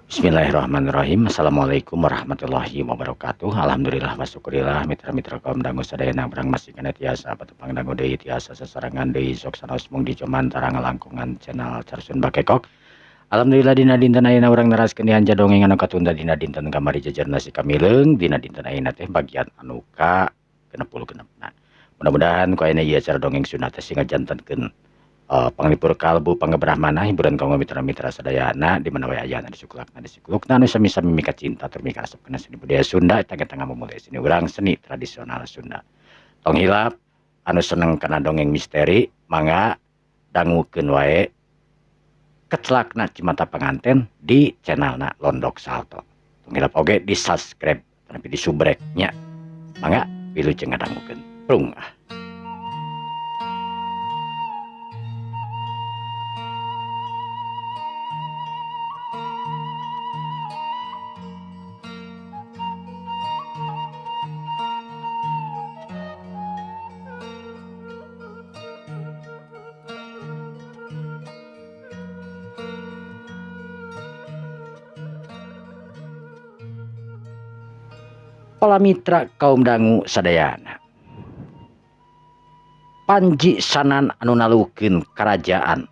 Bismillahirrahmanirrahim. Assalamualaikum warahmatullahi wabarakatuh. Alhamdulillah wa syukurillah, mitra-mitra kaum dangu sadayana urang masih keneh tiasa patepang dangu deui, tiasa sasarengan deui, sok sanaos mung di Jomantara ngalangkungan channel Carsun Bakekok. Alhamdulillah, dina dinten ayeuna urang neraskeun dihanca dongeng anu katunda dina dinten kamari, jajar nasi kamileung. Dina dinten ayeuna teh bagian anu ka 66-na. Mudah-mudahan ku ayeuna ieu acara dongeng Sunda teh sing ngajantenkeun panglipur kalbu, pangebrah manah, hiburan kanggo mitra-mitra sadayana di mana wae ayana, di suklakna di suklukna, anu sami-sami mika cinta tur mika resep kana seni budaya Sunda eta tengah memulai seni urang, seni tradisional Sunda. Tong hilap, anu seneng kana dongeng misteri mangga dangukeun wae Kecelakna Cimata Panganten di channelna Londok Salto. Tong hilap oge di subscribe tapi di subrek nya. Mangga wilujeng ngadangukeun. Prung ah. Pola mitra kaum dangu sadayana, Panji Sanan anu nalukeun kerajaan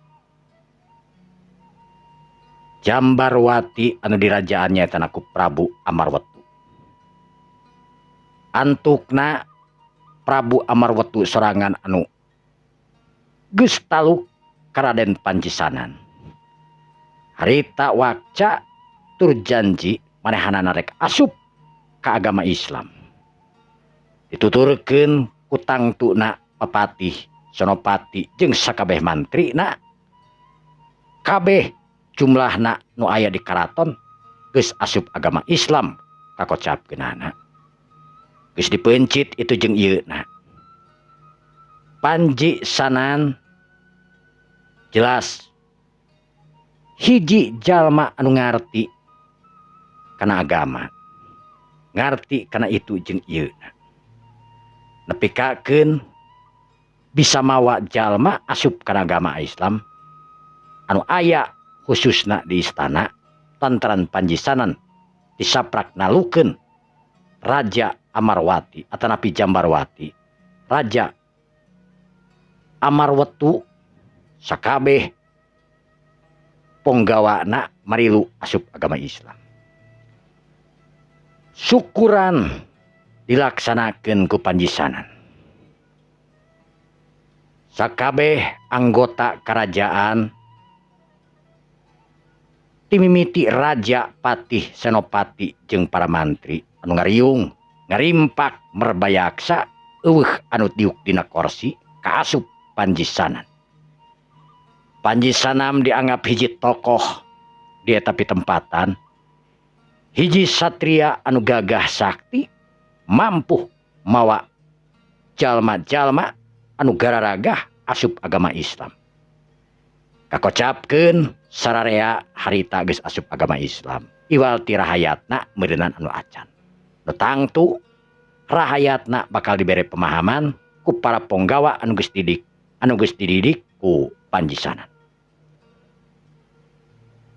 Jambarwati anu dirajaannya eta ku Prabu Amarwetu. Antukna Prabu Amarwetu sorangan anu geus taluk ka Raden Panji Sanan. Harita wakca tur janji manehanana rek asup ka agama Islam. Dituturkeun ku tangtuna Papatih Senopati jeung sakabeh mantrina, kabeh jumlahna nu aya di karaton geus asup agama Islam kakocapkeunana. Geus dipeuncit itu jeung ieuna. Panji Sanan jelas hiji jalma anu ngarti kana agama, ngarti kana itu jeung ieuna, nepikakeun bisa mawa jalma asup kana agama Islam anu aya khususna di istana, lantaran Panji Sanan disaprak nalukeun Raja Amarwati atanapi Jambarwati, Raja Amarwetu sakabeh ponggawana marilu asup agama Islam. Syukuran dilaksanakeun ku Panji Sanan. Sakabeh anggota kerajaan timimiti raja, patih, senopati jeung para mantri anu ngariung ngarimpak merbayaksa, euweuh anu diuk dina korsi kaasup Panji Sanan. Panji Sanan dianggap hiji tokoh di eta pitempatan, hiji satria anu gagah sakti, mampu mawa jalma-jalma anu gararagah asup agama Islam. Kakocapkeun sararea harita geus asup agama Islam, iwal ti rahayatna meureunan anu acan. Nu tangtu rahayatna bakal dibere pemahaman ku para ponggawa anu geus didik, anu geus dididik ku Panji Sanan.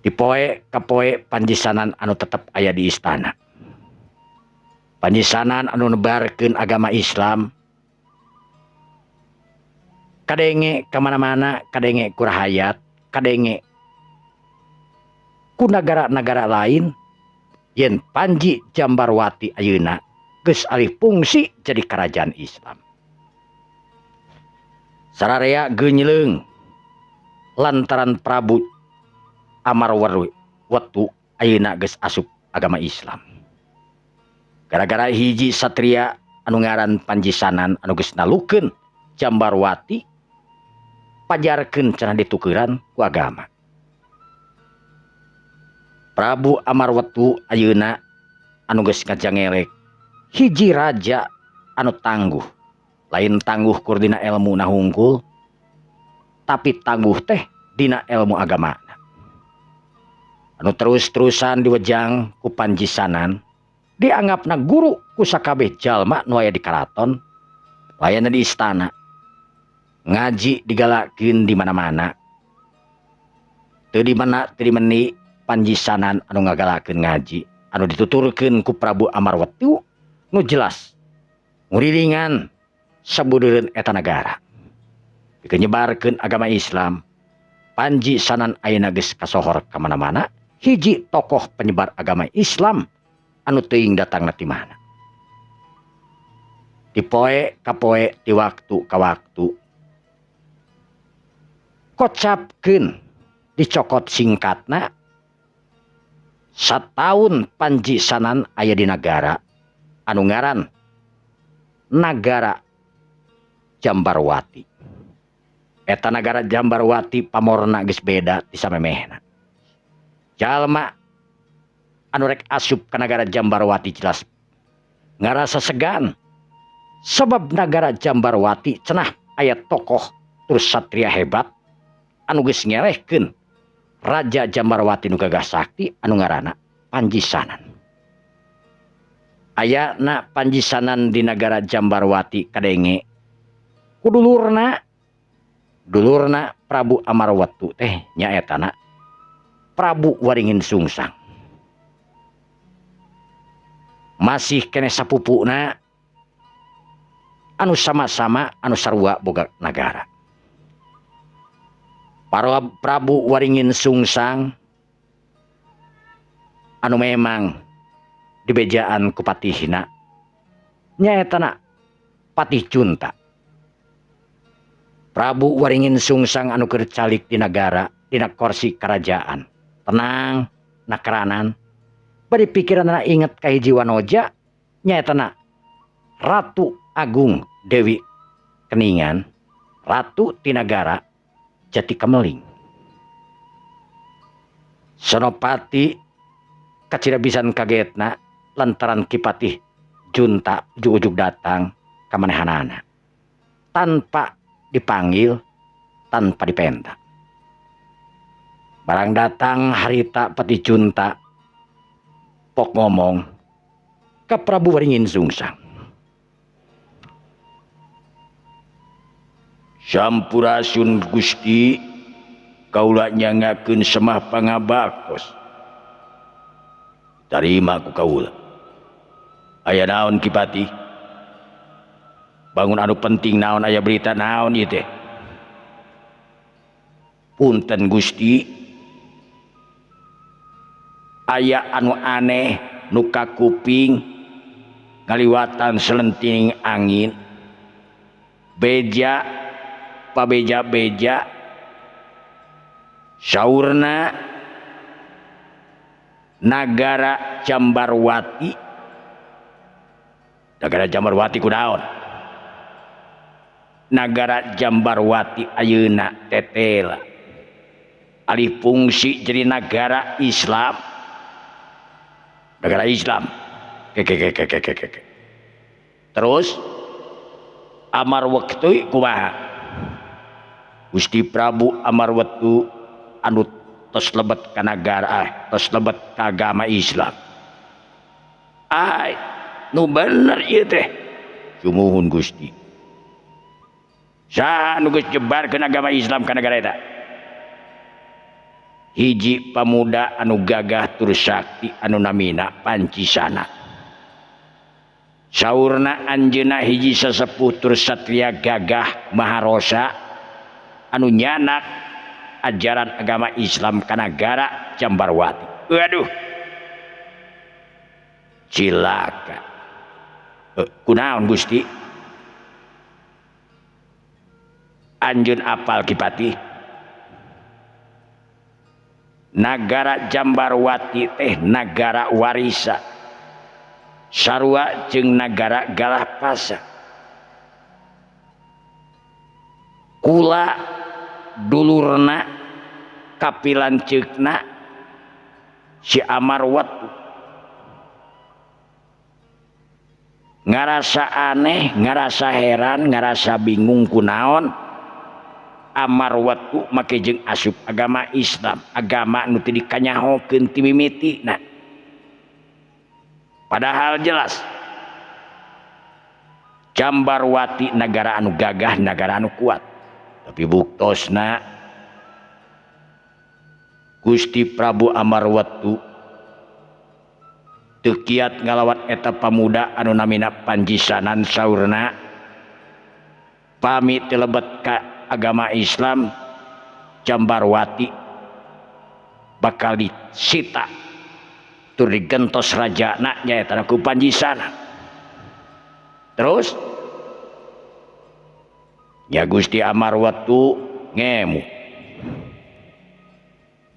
Dipoe kapoe Panji Sanan anu tetep aya di istana. Panji Sanan anu nebarkeun agama Islam kadenge kamana-mana, kadenge ku rahayat, kadenge ku nagara-nagara lain yen Panji Jambarwati ayeuna geus alih fungsi jadi kerajaan Islam. Sararea geunyeung lantaran Prabu Amarwetu ayeuna geus asup agama Islam. Gara-gara hiji satria anu ngaran Panji Sanan anu geus nalukeun Jambarwati, pajarkeun cenah ditukeran ku agama. Prabu Amarwetu ayeuna anu geus ngajangelek hiji raja anu tangguh, lain tangguh kur dina elmu na hungkul, tapi tangguh teh dina ilmu agama. Anu terus-terusan diwejang ku Panji Sanan, dianggapna guru ku sakabeh jalma nu aya di karaton, aya di istana. Ngaji digalakeun di mana-mana. Teu di mana teu di meni Panji Sanan anu ngagalakeun ngaji anu dituturkeun ku Prabu Amarwatu nu jelas ngurilingan sabudeureun eta nagara. Pikeun nyebarkeun agama Islam, Panji Sanan ayeuna geus kasohor ka mana-mana, hiji tokoh penyebar agama Islam anu teuing datangna ti mana. Ti poe ka poe, ti waktu ka waktu, kocapkeun dicokot singkatna, sataun Panji Sanan aya di nagara anu ngaran Nagara Jambarwati. Eta nagara Jambarwati pamorna geus beda ti samemehna. Jalma anu rek asup ka nagara Jambarwati jelas ngarasa segan, sebab nagara Jambarwati cenah aya tokoh terus satria hebat anu geus ngelehkeun Raja Jambarwati nu gagah sakti anu ngaranna Panji Sanan. Ayana Panji Sanan di nagara Jambarwati kadenge ku dulurna, dulurna Prabu Amarwatu teh nyaetana Prabu Waringin Sungsang. Masih keneh sapupuna anu sama-sama anu sarua boga nagara. Para Prabu Waringin Sungsang anu memang dibejaan ku patihna nyaetana Patih Junta. Prabu Waringin Sungsang anu keur calik di nagara dina kursi kerajaan, tenang nakeranan, bari pikiranna inget ka hiji wanoja nyaetana Ratu Agung Dewi Keningan, Ratu ti nagara Jati Kemeling. Senopati kacida pisan kagetna lantaran Ki Patih Junta ujug-ujug datang ka manehanana tanpa dipanggil, tanpa dipenta. Barang datang harita Patih Junta pok ngomong ka Prabu Waringin Sungsang. Sampurasun Gusti, kaula nyangakeun semah pangabaktos. Tarima ku kaula. Aya naon Ki Patih? Bangun anu penting naon, aya berita naon ieu teh? Punten Gusti, aya anu aneh nu kakuping ngaliwatan selentining angin. Beja pabeja-beja saurna nagara Jambarwati. Nagara Jambarwati kunaon? Nagara Jambarwati ayeuna tetela alih fungsi jadi nagara Islam. Negara Islam. Ke. Terus Amarwektu kumaha? Gusti Prabu Amarwektu anu tos lebet ka nagara, tos lebet ka agama Islam. Ai, nu bener ieu teh. Sumuhun Gusti. Saha nu geus nyebarkeun agama Islam ka nagara eta? Hiji pamuda anu gagah tur sakti anu namina Panji Sanan. Saurna anjeunna hiji sesepuh tur satria gagah maharosa anu nyanak ajaran agama Islam ka nagara Jambarwati. Waduh, cilaka. Kunaon Gusti? Anjeun apal Ki Patih? Nagara Jambarwati teh nagara warisa, sarua jeung nagara Galahpasa. Kula dulurna kapilanceukna si Amarwatu ngarasa aneh, ngarasa heran, ngarasa bingung kunaon Amarwatu make jeung asup agama Islam, agama nu teu dikanyahokeun ti mimitina. Padahal jelas Jambarwati nagara anu gagah, nagara anu kuat. Tapi buktosna Gusti Prabu Amarwatu teu kiat ngalawan eta pamuda anu namina Panjisanan saurna pami teu lebet ka agama Islam Jambarwati bakal disita tur digentos rajana nyaeta ku Panjisanan. Terus ya Gusti Amarwatu ngemu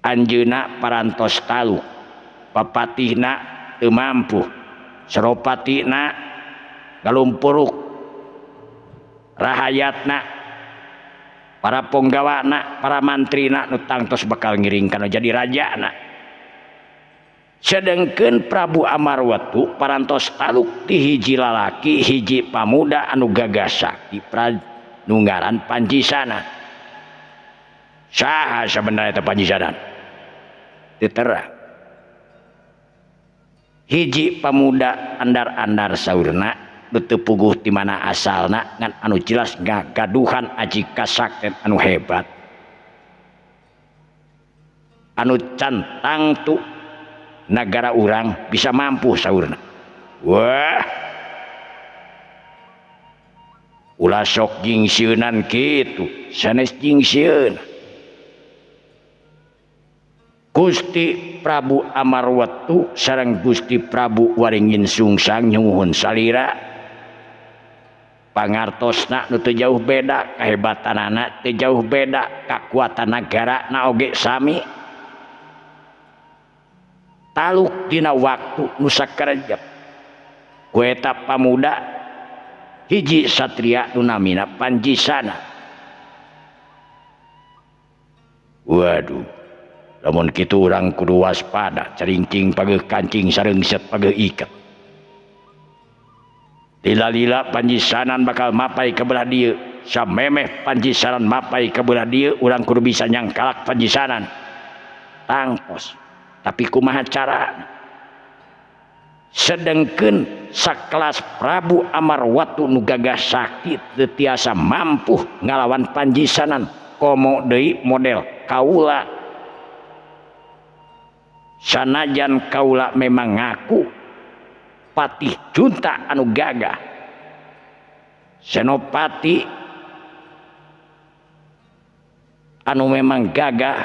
anjeunna parantos taluk papatihna teu mampu seropatina ngalumpuruk rahayatna para ponggawana para mantrina nu tangtos bakal ngiring kana jadi rajana. Sedengkeun Prabu Amarwatu parantos taluk ti hiji lalaki hiji pamuda anu gagah sakti nu ngaran Panjisanan. Saha sabenerna eta Panjisanan? Teu terang. Hiji pamuda andar-andar saurna nu teu puguh ti mana asalna ngan anu jelas ngagaduhan aji kasakten anu hebat anu can tangtu nagara urang bisa mampu saurna. Wah, ulah sok jingsieunan kitu sanes jingsieun. Gusti Prabu Amarwatu sareng Gusti Prabu Waringin Sungsang nyuhun salira pangartosna nu teu jauh beda kahebatanana teu jauh beda kakuatan nagara na oge sami taluk dina waktu nu sakerejep ku eta pamuda hiji satria nu namina Panjisana. Waduh, lamun kitu urang kudu waspada ceringking pageuh kancing sareungset pageuh iket. Lila-lila Panjisanan bakal mapai ka belah dieu, samemeh Panjisanan mapai ka belah dieu urang kudu bisa nyangkalak Panjisanan. Tangtos, tapi kumaha carana? Sedengkeun sakelas Prabu Amarwatu nu gagah sakti teu tiasa mampu ngalawan Panjisanan komo deui model kaula. Sanajan kaula memang ngaku patih junta anu gagah senopati anu memang gagah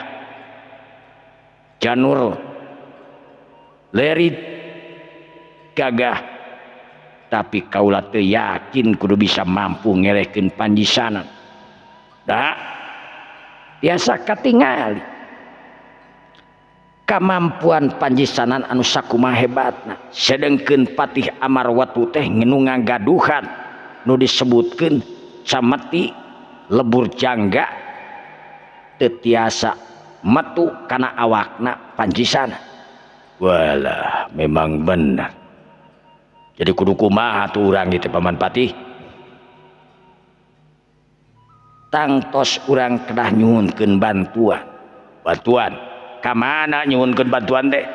janur lerit gagah, tapi kaula teu yakin kudu bisa mampu ngelehkeun Panjisanan. Da biasa katingali kamampuan Panjisanan anu sakumaha hebatna. Sedengkeun Patih Amarwatu teh nu ngagaduhan nu disebutkeun sameti lebur jangga teu tiasa metu kana awakna Panjisanan. Walah, memang benar. Jadi kudu kumaha tuh urang gitu Paman Patih? Tangtos urang kedah nyuhunkeun bantuan. Bantuan? Kamana nyuhunkeun bantuan teh?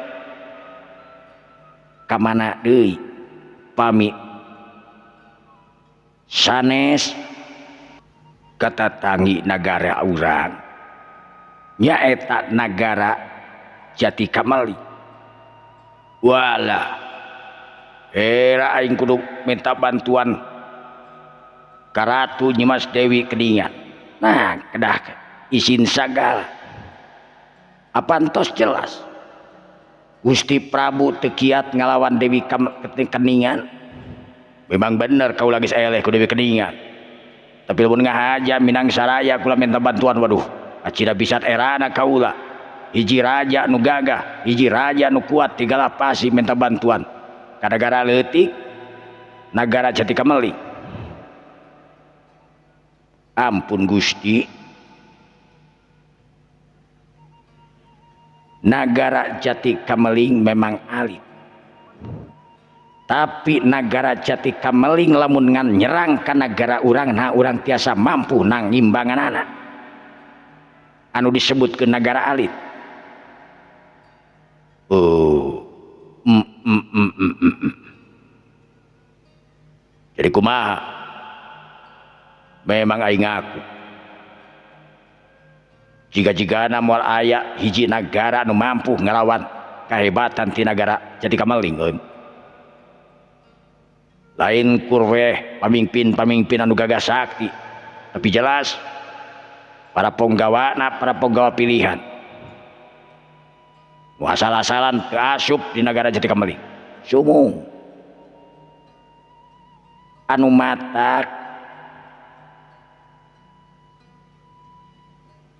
Kamana deui? Pami sanes katatangi nagara urang nyaeta nagara Jati Kamali. Walah, era aing kudu minta bantuan ka Ratu Nyimas Dewi Keningan. Nah, kedah izin sagala. Apan tos jelas Gusti Prabu teu kiat ngalawan Dewi Keningan. Memang bener kaula geus eleh ku Dewi Keningan. Tapi lamun ngahaja Minang Saraya kula minta bantuan, waduh, acira bisa erana kaula. Hiji raja nu gagah, hiji raja nu kuat tigala pasi minta bantuan. Kadagara leutik nagara Jati Kameli. Ampun Gusti, nagara Jati Kameling memang alit, tapi nagara Jati Kameling lamun ngan nyerang ka nagara urang, nah urang tiasa mampu nang ngimbanganana anu disebut ke nagara alit. Oh, Jadi kumaha? Memang aing ngaku Jiga-jigana moal aya hiji nagara nu mampu ngalawan kahebatan ti nagara Jati Kameling euy. Lain kurweh pamimpin-pamimpin anu gagah sakti, tapi jelas para ponggawana, para ponggawa pilihan. Nu asal-asalan teu asup di nagara Jati Kameling. Sumung anu matak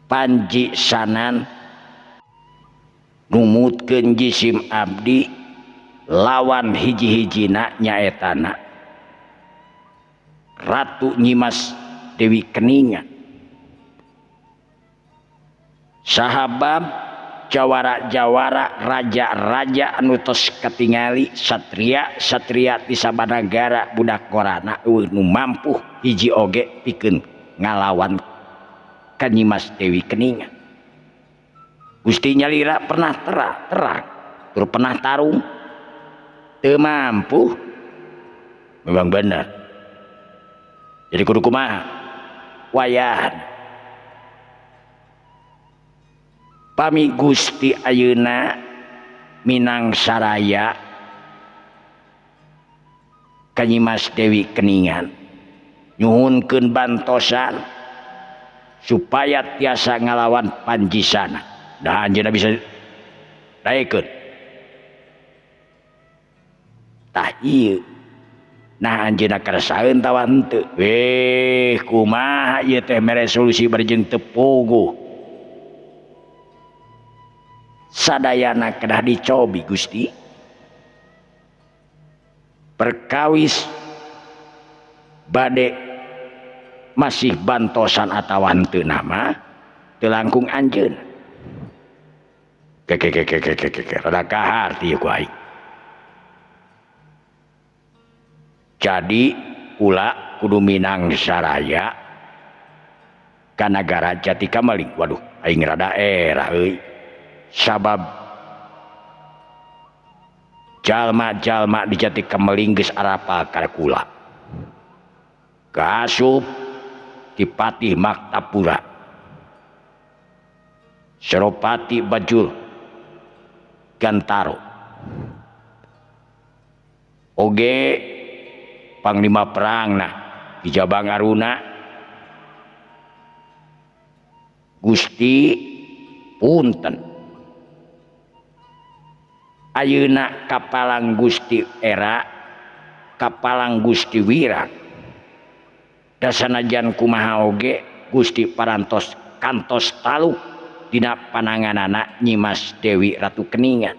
Panji Sanan numutkeun jisim abdi lawan hiji-hijina nyaetana Ratu Nyimas Dewi Keningan. Sahabab jawara-jawara raja-raja anu tos katingali satria-satria ti sabanagara budak korana eueuh nu mampu hiji oge pikeun ngalawan ka Nyimas Dewi Keningan. Gusti nyalira pernah terang tur pernah tarung teu mampu. Memang benar. Jadi kudu kumaha wayahna. Pami Gusti ayeuna Minang Saraya ka Nyimas Dewi Keningan nyuhunkeun bantosan supaya tiasa ngalawan Panjisana. Dah anjeunna bisa daekeun. Tah ieu nah anjeunna keresaeun tawa henteu. Weh kumaha ieu teh mere solusi bari jeung teu puguh. Sadayana kedah dicobi Gusti. Perkawis bade masih bantosan atawa henteu nama teu langkung anjeun. Ke rada kaharti ku aing. Jadi kula kudu Minang Saraya ka nagara Jati Kameling. Waduh aing rada era euy. Sabab jalma-jalma di Jati Kameling geus arapal ka kula. Kaasup ti Patih Maktapura, Seropati Bajul Gantaro, oge Panglima Perangna Ki Jabang Aruna, Gusti punten ayeuna kapalang Gusti era kapalang Gusti Wirang. Dasanajan kumaha oge Gusti parantos kantos taluk dina pananganana Nyimas Dewi Ratu Keningan.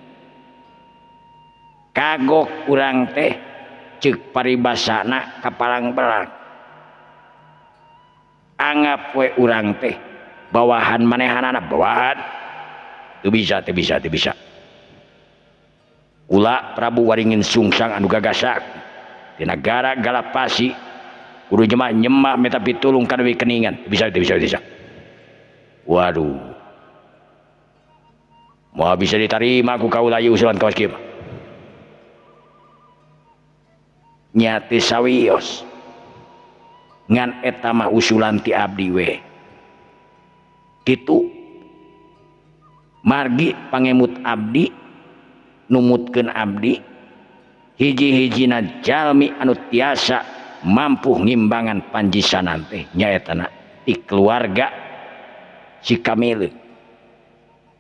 Kagok urang teh ceuk paribasana kapalang belang. Anggap we urang teh bawahan manehanana bawahan. Teu bisa teu bisa teu bisa. Kula Prabu Waringin Sungsang anu gagasak di nagara Galapasi kudu jemah nyemah minta pitulung ka Dewi Keningan. Bisa teu bisa bisa. Waduh. Moal bisa diterima ku kaula ieu usulan kawas kieu. Nya teu sawios. Ngan eta mah usulan ti abdi we. Kitu margi pangemut abdi numutkeun abdi hiji-hijina jalmi anu tiasa mampu ngimbangan Panjisanan teh nyaetana ti keluarga si Kamile,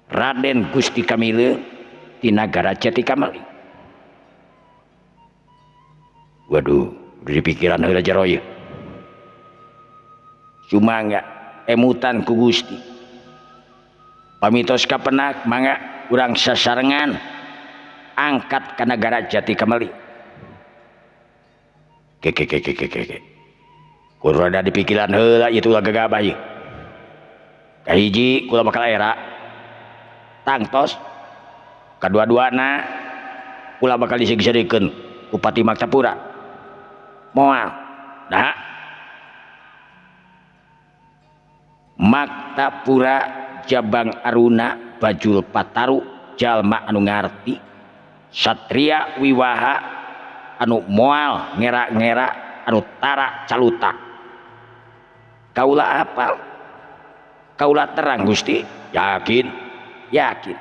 Raden Gusti Kamile ti nagara Jati Kameling. Waduh, di pikiran heula jero ieu. Sumangga emutan ku Gusti. Pamitos kapenak mangga urang sasarengan angkat ka nagara Jati Kameling. Ke. Kudu rada dipikiran heula ieu ulah gagabah ieu. Kahiji kula bakal era tangtos, kadua-duana kula bakal disegserikeun ku Pati Maktapura. Moal nah Maktapura Jabang Aruna Bajul Pataru jalma anu ngarti satria wiwaha anu moal ngera-ngera anu tara calutak. Kaula apal Kaula terang Gusti. Yakin? Yakin.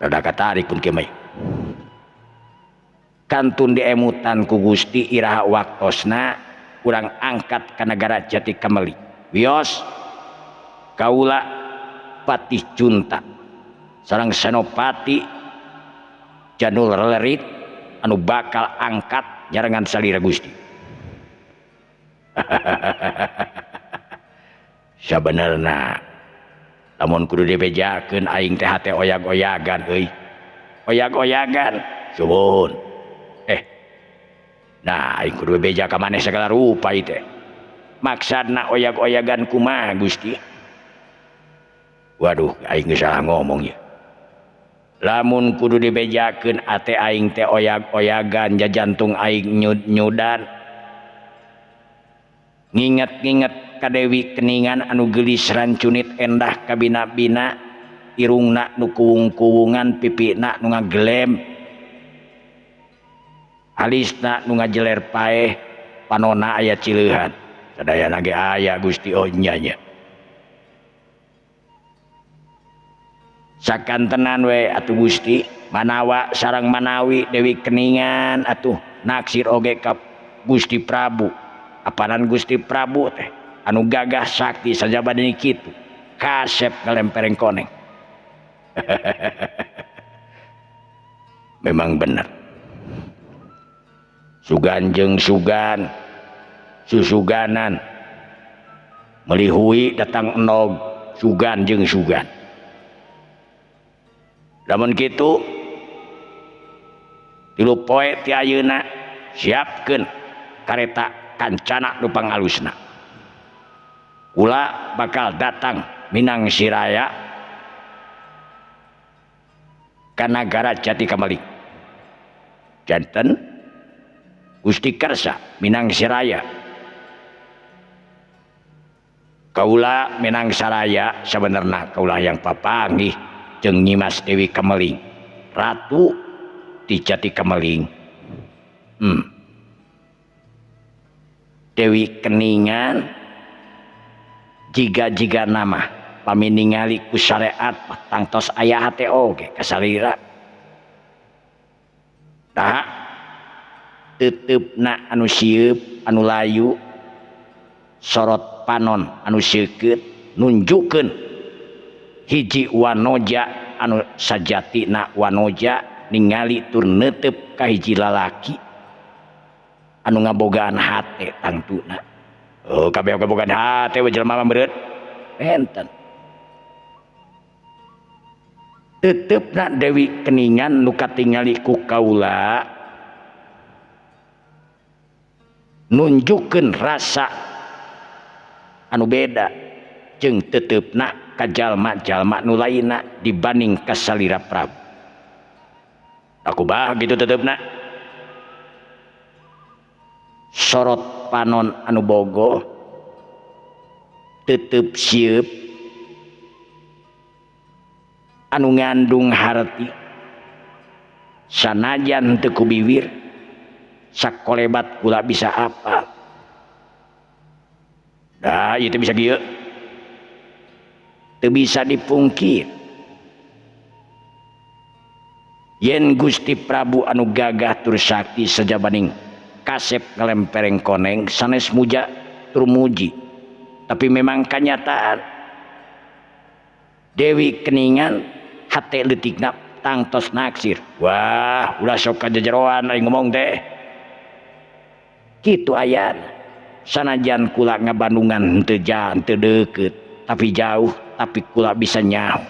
Rada katarik pun kieu mah. Kantun diemutan ku Gusti iraha waktosna urang angkat ka nagara Jati Kameli. Wios kaula Patih Junta sareng Senopati Janul Lerit anu bakal angkat nyarengan salira Gusti. Sabenerna lamun kudu dibejakeun aing teh hate oyag-oyagan euy. Oyag-oyagan suhun. Nah aing kudu beja ka maneh sagala rupa ieu teh. Maksudna oyag-oyagan kumaha Gusti? Waduh aing geus salah ngomong ieu. Lamun kudu dibejakeun ate aing teh oyag-oyagan jajantung aing nyud-nyudan. Nginget-nginget ka Dewi Keningan anu geulis rancunit endah kabina-bina, irungna nu kuwung-kuwungan, pipina nu ngagelem, alisna nu ngajeler paeh, panona aya cileuhan. Sadayana ge aya Gusti oh nya nya. Sakantenan we atuh Gusti, manawa sareng manawi Dewi Keningan atuh naksir oge ka Gusti Prabu. Apanan Gusti Prabu teh anu gagah sakti sajabadina kitu kasep ngalempereng koneng. Memang bener. Sugan jeung sugan, susuganan melihui datang enog sugan jeung sugan. Lamun kitu tilu poe ti ayeuna siapkeun kareta kancana nu pangalusna. Kula bakal datang Minang Siraya ka nagara Jati Kameli. Janten Gusti Kersa Minang Siraya. Kaula Minang Saraya sabenerna kaula yang papanggih jeung Nyimas Dewi Kameling, ratu di Jati Kameling. Dewi Keningan jiga-jiga nama pami ningali ku syariat tangtos aya hate oge kasalira. Tah teuteup-na anu sieup anu layu sorot panon anu seukeut nunjukeun hiji wanoja anu sajatina wanoja ningali tur neuteup ka hiji lalaki anu ngabogaan hate tangtuna. Oh kabeh ngabogaan hate we jelema mah beureut enten. Teuteup-na Dewi Keningan nu katingali ku kaula nunjukeun rasa anu beda jeung teuteup-na ka jalma-jalma nu lainna dibanding ka salira Prabu. Aku bah gitu teuteup-na. Sorot panon anu bogoh tetep sieup anu ngandung harti sanajan teu ku biwir sakolebat kula bisa apal. Dah ieu teh bisa kieu teu bisa dipungkir yen Gusti Prabu anu gagah tur sakti sajabaning kasep ngalempereng koneng sanes muja tur muji, tapi memang kenyataan Dewi Keningan hate leutikna tangtos naksir. Wah ulah sok kajejeroan aing ngomong teh kitu ayana. Sanajan kula ngabandungan henteu henteu deukeut tapi jauh, tapi kula bisa nyaho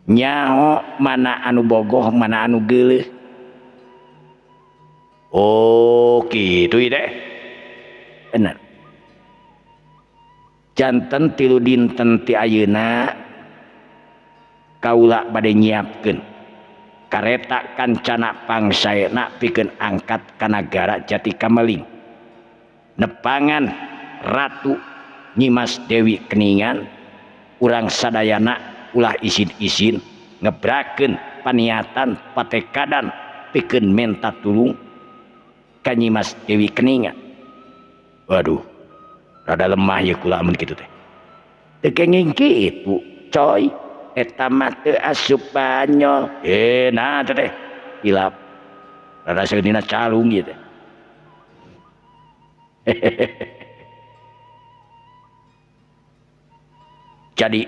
nyaho mana anu bogoh mana anu geuleuh. Oh kitu ieu teh bener. Janten tilu dinten ti ayeuna kaula bade nyiapkeun kareta kancana pangsaena pikeun angkat ka nagara Jati Kameling nepangan Ratu Nyimas Dewi Keningan. Urang sadayana ulah isin-isin ngebrakeun paniatan patekadan pikeun menta tulung ka Nyimas Dewi Keningan. Waduh, rada lemah ye kula amun kitu teh. Teu kenging kitu, coy. Eta mah teu asup banyol. Nah teh teh. Hilap. Rada seunina calung ieu teh. Jadi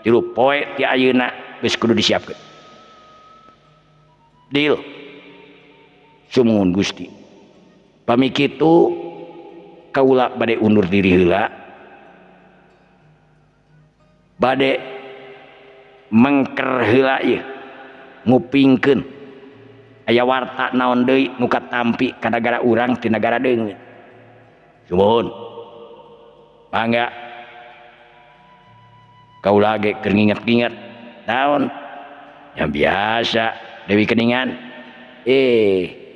3 poe ti ayeuna geus kudu disiapkeun. Deal. Sumuhun Gusti. Pami kitu kaula bade undur diri heula. Bade mengker heula ieu. Ngupingkeun aya warta naon deui nu katampi ka nagara urang ti nagara deungeun. Sumuhun. Mangga. Kaula ge keur nginget-nginget naon? Yang biasa Dewi Keningan.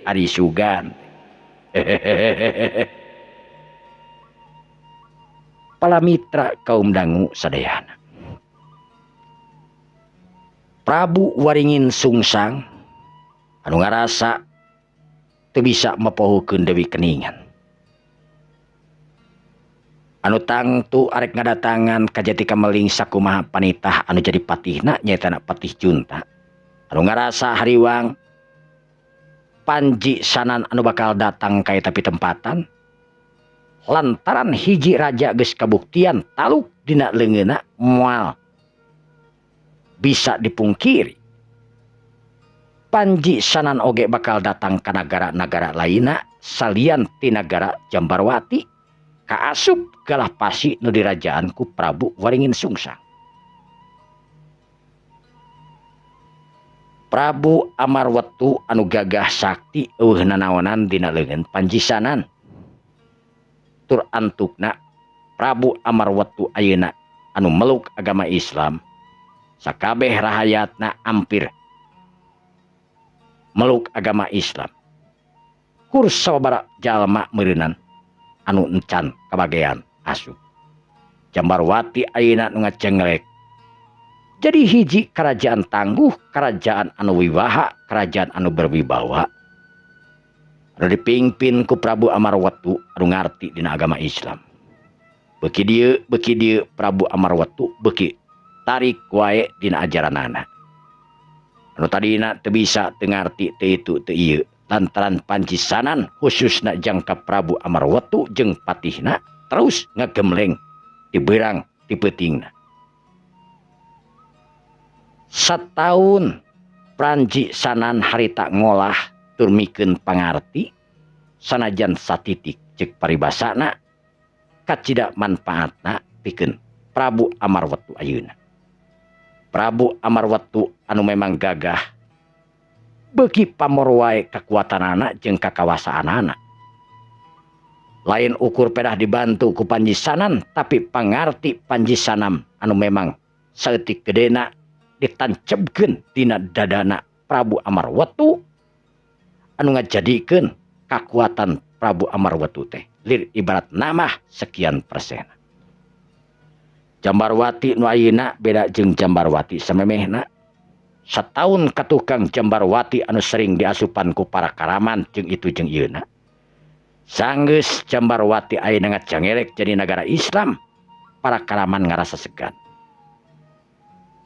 Ari Sugan. Pala mitra kaum dangu sadayana. Prabu Waringin Sungsang anu ngarasa teu bisa mepohokeun Dewi Keningan. Anu tangtu arek ngadatangan ka Jati Kameling sakumaha panitah anu jadi patihna nyaeta Patih Junta. Anu ngarasa hariwang Panji Sanan anu bakal datang ka eta pitempatan lantaran hiji raja geus kabuktian taluk dina leungeunna moal bisa dipungkiri. Panji Sanan oge bakal datang ka nagara-nagara lainna salian ti nagara Jambarwati kaasup galah pasi nu dirajaan ku Prabu Waringin Sungsang. Prabu Amarwetu anu gagah sakti eueuh nanaonan dina leungeun Panji Sanan. Tur antukna Prabu Amarwetu ayeuna anu meluk agama Islam sakabeh rahayatna ampir meluk agama Islam. Kur sababaraha jalma meureunan anu encan kabagean asup. Jambarwati ayeuna nu ngacenglek. Jadi hiji kerajaan tangguh, kerajaan anu wiwaha, kerajaan anu berwibawa. Anu dipimpin ku Prabu Amarwetu anu ngarti dina agama Islam. Beuki dieu Prabu Amarwetu beuki tarik wae dina ajaranana. Anu tadina teu bisa teu ngarti teu itu teu ieu. Lantaran Panji Sanan khususna jangka Prabu Amarwetu jeung patihna terus ngagemleng diberang di peutingna. Sataun Panji Sanan harita ngolah tur mikeun pangarti sanajan satitik ceuk paribasana kacida manfaatna pikeun Prabu Amarwetu ayeuna. Prabu Amarwetu anu memang gagah beuki pamor wae kakuatanana jeung kakawasaanana. Lain ukur pedah dibantu ku Panji Sanan tapi pangarti Panji Sanan anu memang saeutik gedena ditancebkeun dina dadana Prabu Amarwetu anu ngajadikeun kakuatan Prabu Amarwetu teh lir ibarat namah sekian persen. Jambarwati nu ayeuna beda jeung Jambarwati samemehna. Sataun katukang Jambarwati anu sering diasupan ku para karaman jeung itu jeung ieuna. Sanggeus Jambarwati ayeuna ngacangelek jadi nagara Islam, para karaman ngarasa segan.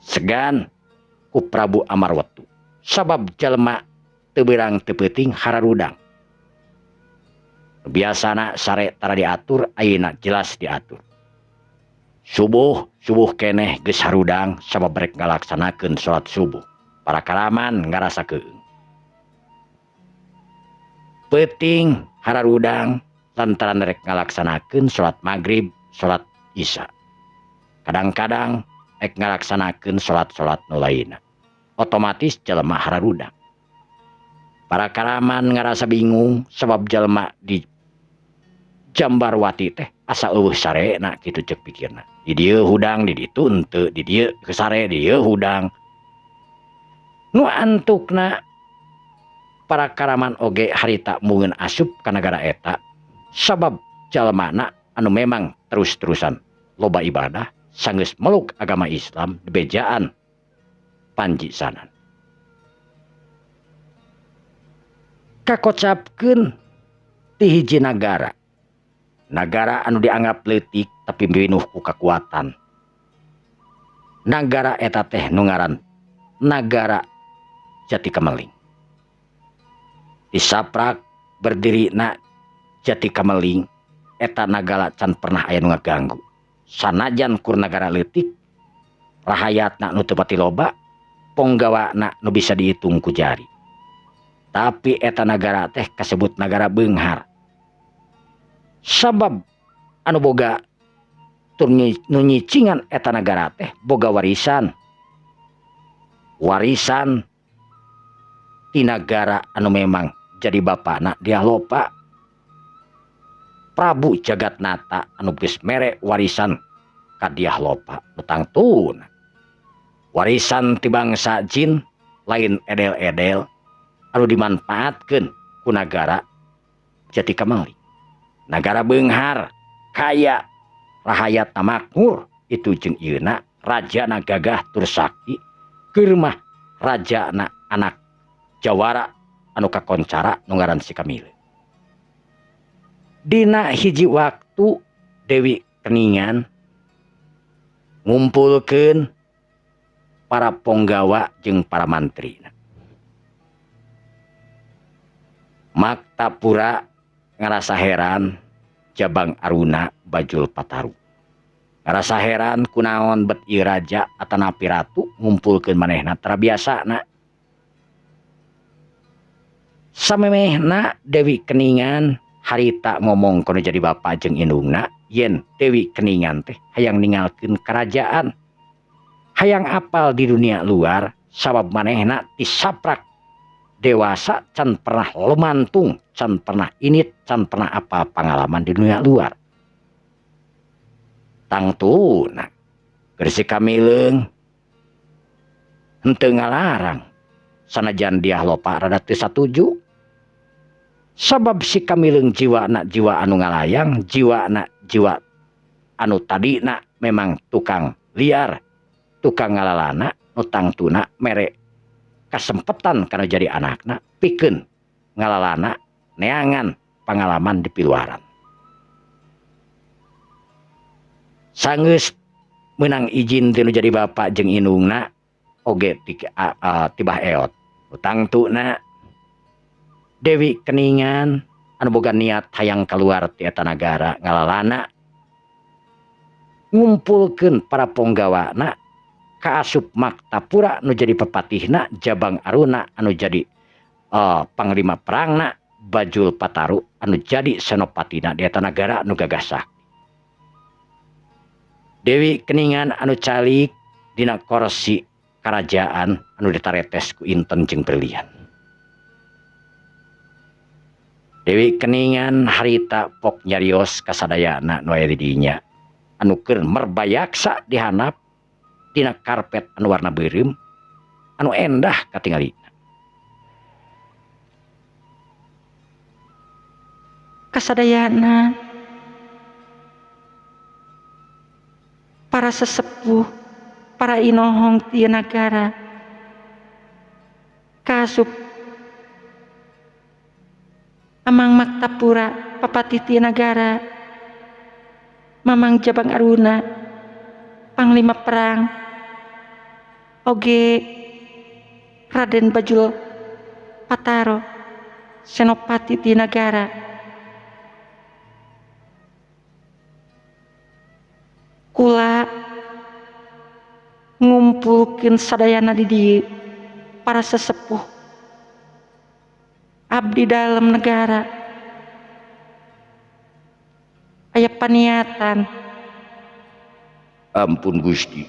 Segan ku Prabu Amarwetu. Sabab jalma teu beurang teu peuting hararudang. Biasana sare tara diatur, ayeuna jelas diatur. Subuh, subuh keneh geus harudang sabab rek ngalaksanakeun salat subuh. Para karaman ngarasa keung. Peuting hararudang lantaran rek ngalaksanakeun salat maghrib, salat isya. Kadang-kadang rek ngalaksanakeun salat-salat nu lainna. Otomatis jelema hararudang. Para karaman ngarasa bingung sabab jelema di Jambarwati teh asa eueuh sarena kitu ceuk pikirna. Di dieu hudang, di ditu henteu, di dieu kesare, di dieu hudang. Nu antukna para karaman oge harita mungeun asup ka nagara eta sabab jalmana anu memang terus-terusan loba ibadah sanggeus meluk agama Islam dibejaan Panji Sanan. Kakocapkeun ti hiji nagara Nagara anu dianggap leutik tapi pinuh ku kakuatan. Nagara eta teh nu ngaran Nagara Jati Kameling. Disaprak berdirina Jati Kameling eta nagara can pernah aya nu ngaganggu. Sanajan kur nagara leutik, rahayatna nu teu pati loba, ponggawana nu bisa dihitung ku jari. Tapi eta nagara teh kasebut nagara beunghar. Sabab anu boga tur nu nyicingan eta nagara teh boga warisan. Warisan ti nagara anu memang jadi bapana dia lopa. Prabu Jagatnata anu geus mere warisan ka Dyah Lopa nu tangtuna. Warisan ti bangsa jin lain edel-edel anu dimanfaatkeun ku nagara Jati Kameling. Nagara beunghar, kaya, rahayatna makmur, itu jeung ieuna rajana gagah tur sakti, keur mah rajana anak jawara anu kakoncara nu ngaran si Kamileung. Dina hiji waktu Dewi Keningan ngumpulkeun para ponggawa jeung para mantrina. Maktapura ngarasa heran Jabang Aruna Bajul Pataru. Ngarasa heran kunaon bet ieu raja atanapi ratu ngumpulkeun manehna tara biasana. Samemehna Dewi Keningan harita ngomong kono jadi bapa jeung indungna yen Dewi Keningan teh hayang ninggalkeun kerajaan, hayang apal di dunia luar sabab manehna tisaprak dewasa can pernah lemantung, can pernah init, can pernah apa pengalaman di dunia luar. Tangtuna keur si Kamileung henteu ngalarang sanajan Dyah Lopa rada teu satuju. Sabab si Kamileung jiwana jiwa anu ngalayang, jiwana jiwa anu tadina memang tukang liar, tukang ngalalana, nu tangtuna mere kasempetan kana jadi anakna pikeun ngalalana neangan pengalaman di piluaran. Sanggeus meunang izin tinu jadi bapak jeung indungna oge tibah eot. Nu tangtuna Dewi Keningan anu boga niat hayang keluar ti eta nagara ngalalana ngumpulkeun para ponggawana kaasup Maktapura nu jadi pepatihna, Jabang Aruna anu jadi panglima perangna, Bajul Pataru anu jadi senopatina di eta nagara nu gagah sakti. Dewi Keningan anu calik dina korsi karajaan anu ditaretes ku inten jeung berlian. Dewi Keningan harita pok nyarios kasadayana nu aya di dinya anu keur merbayaksa dihanap dina karpet anu warna beureum anu endah katingalina. Kasadayana para sesepuh, para inohong ti nagara kasup Amang Maktapura papatih ti nagara, Mamang Jabang Aruna panglima perang, oge Raden Bajul Pataro senopati ti nagara. Kula ngumpulkeun sadayana di dieu para sesepuh abdi dalam negara aya paniatan. Ampun Gusti,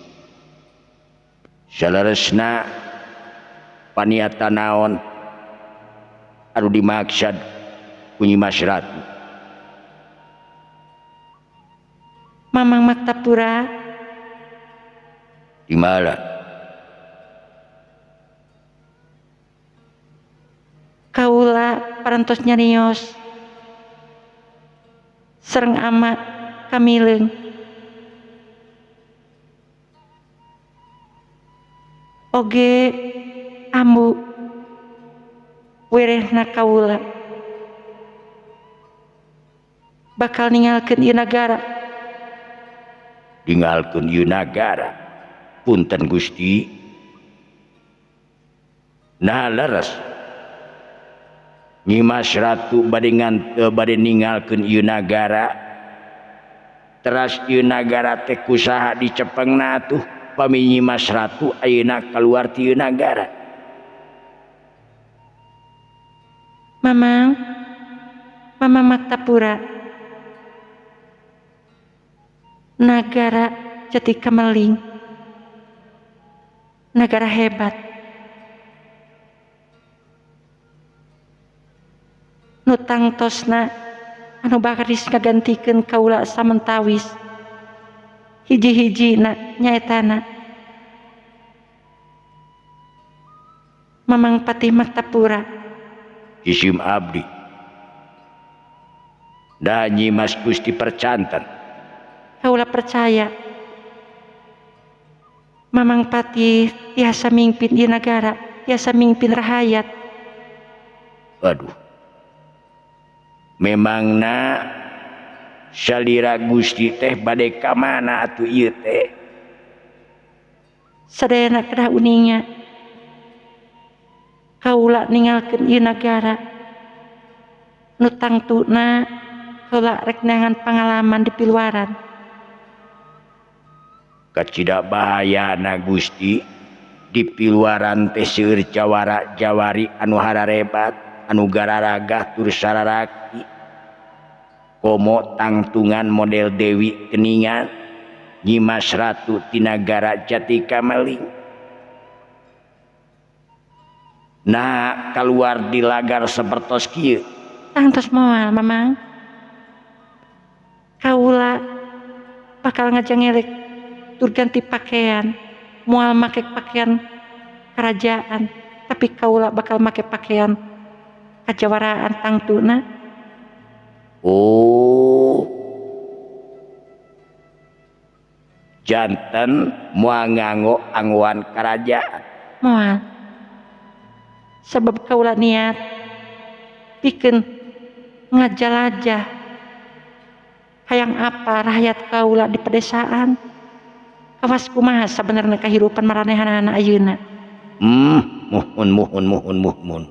saleresna paniatan naon anu dimaksad ku Nyi Mas Ratu? Mamang Maktapura di mana? Kaula parantos nyarios sareng ama Kamileung. Oge ambu werehna kaula bakal ninggalkeun ieu nagara. Ninggalkeun ieu nagara. Punten Gusti. Nah leres. Nyimas Ratu bade bade ninggalkeun ieu nagara. Teras ieu nagara teh kusaha dicepengna atuh pami Nyimas Ratu ayeuna kaluar ti ieu nagara. Mamang, Mamang Maktapura, nagara Jati Kameling, nagara hebat. Nu tangtosna anu baris ngagantikeun kaula samentawis hiji-hijina nyaetana Mamang Patih Maktapura. Isim abdi da Nyimas Gusti percanten. Kaula percaya Mamang Patih tiasa mingpin di nagara, tiasa mingpin rahayat. Aduh, memangna salira Gusti teh bade ka mana atuh ieu teh? Sadayana kedah uninga kaula ninggalkeun ieu nagara nu tangtuna kaula rek neangan pangalaman di piluaran. Kacida bahayana Gusti di piluaran teh seueur jawara jawari anu hararebat, anu gararagah tur sararaki. Komo tangtungan model Dewi Keningan Nyimas Ratu Tinagara Jati Kameling. Nah keluar di lagar sapertos kieu. Tangtos moal Mamang. Kaula bakal ngajangelek tur ganti pakaian, moal make pakaian kerajaan, tapi kaula bakal make pakaian kajawaraan tangtuna. Oh, janten moal nganggo anggoan kerajaan. Moal. Sebab kaula niat pikeun ngajalajah hayang apa rakyat kaula di pedesaan. Kawas kumaha sabenerna kahirupan maranehanana ayeuna. Muhun muhun muhun muhun.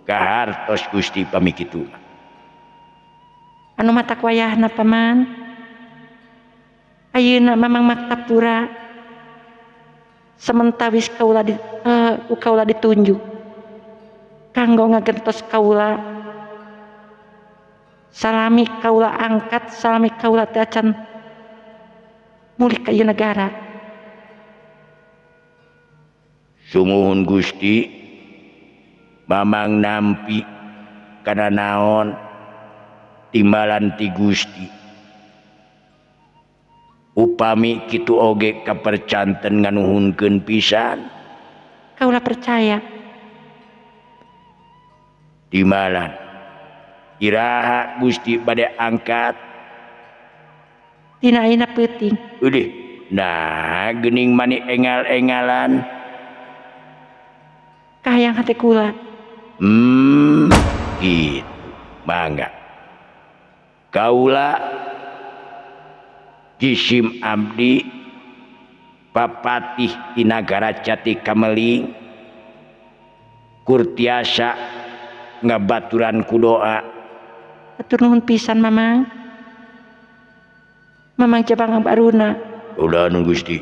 Kahartos Gusti pami kitu. Anu matak wayahna paman. Ayeuna Mamang Maktapura sementawis kaula di kaula ditunjuk kanggo ngagentos kaula salami kaula angkat, salami kaula teh acan mulih ka ieu nagara. Sumuhun Gusti, Mamang nampi kana naon timbalan ti Gusti. Upami kitu oge kapercanten nganuhunkeun pisan. Kaula percaya. Timbalan iraha Gusti bade angkat? Dina ayeuna peuting. Eudih, nah geuning mani engal-engalan. Kahayang hate kula. Gitu. Mangga. Kaula jisim abdi papatih di nagara Jati Kameling kurtiasa ngabaturan ku doa. Hatur nuhun pisan Mamang. Mamang Jabang Baruna. Udah nun Gusti.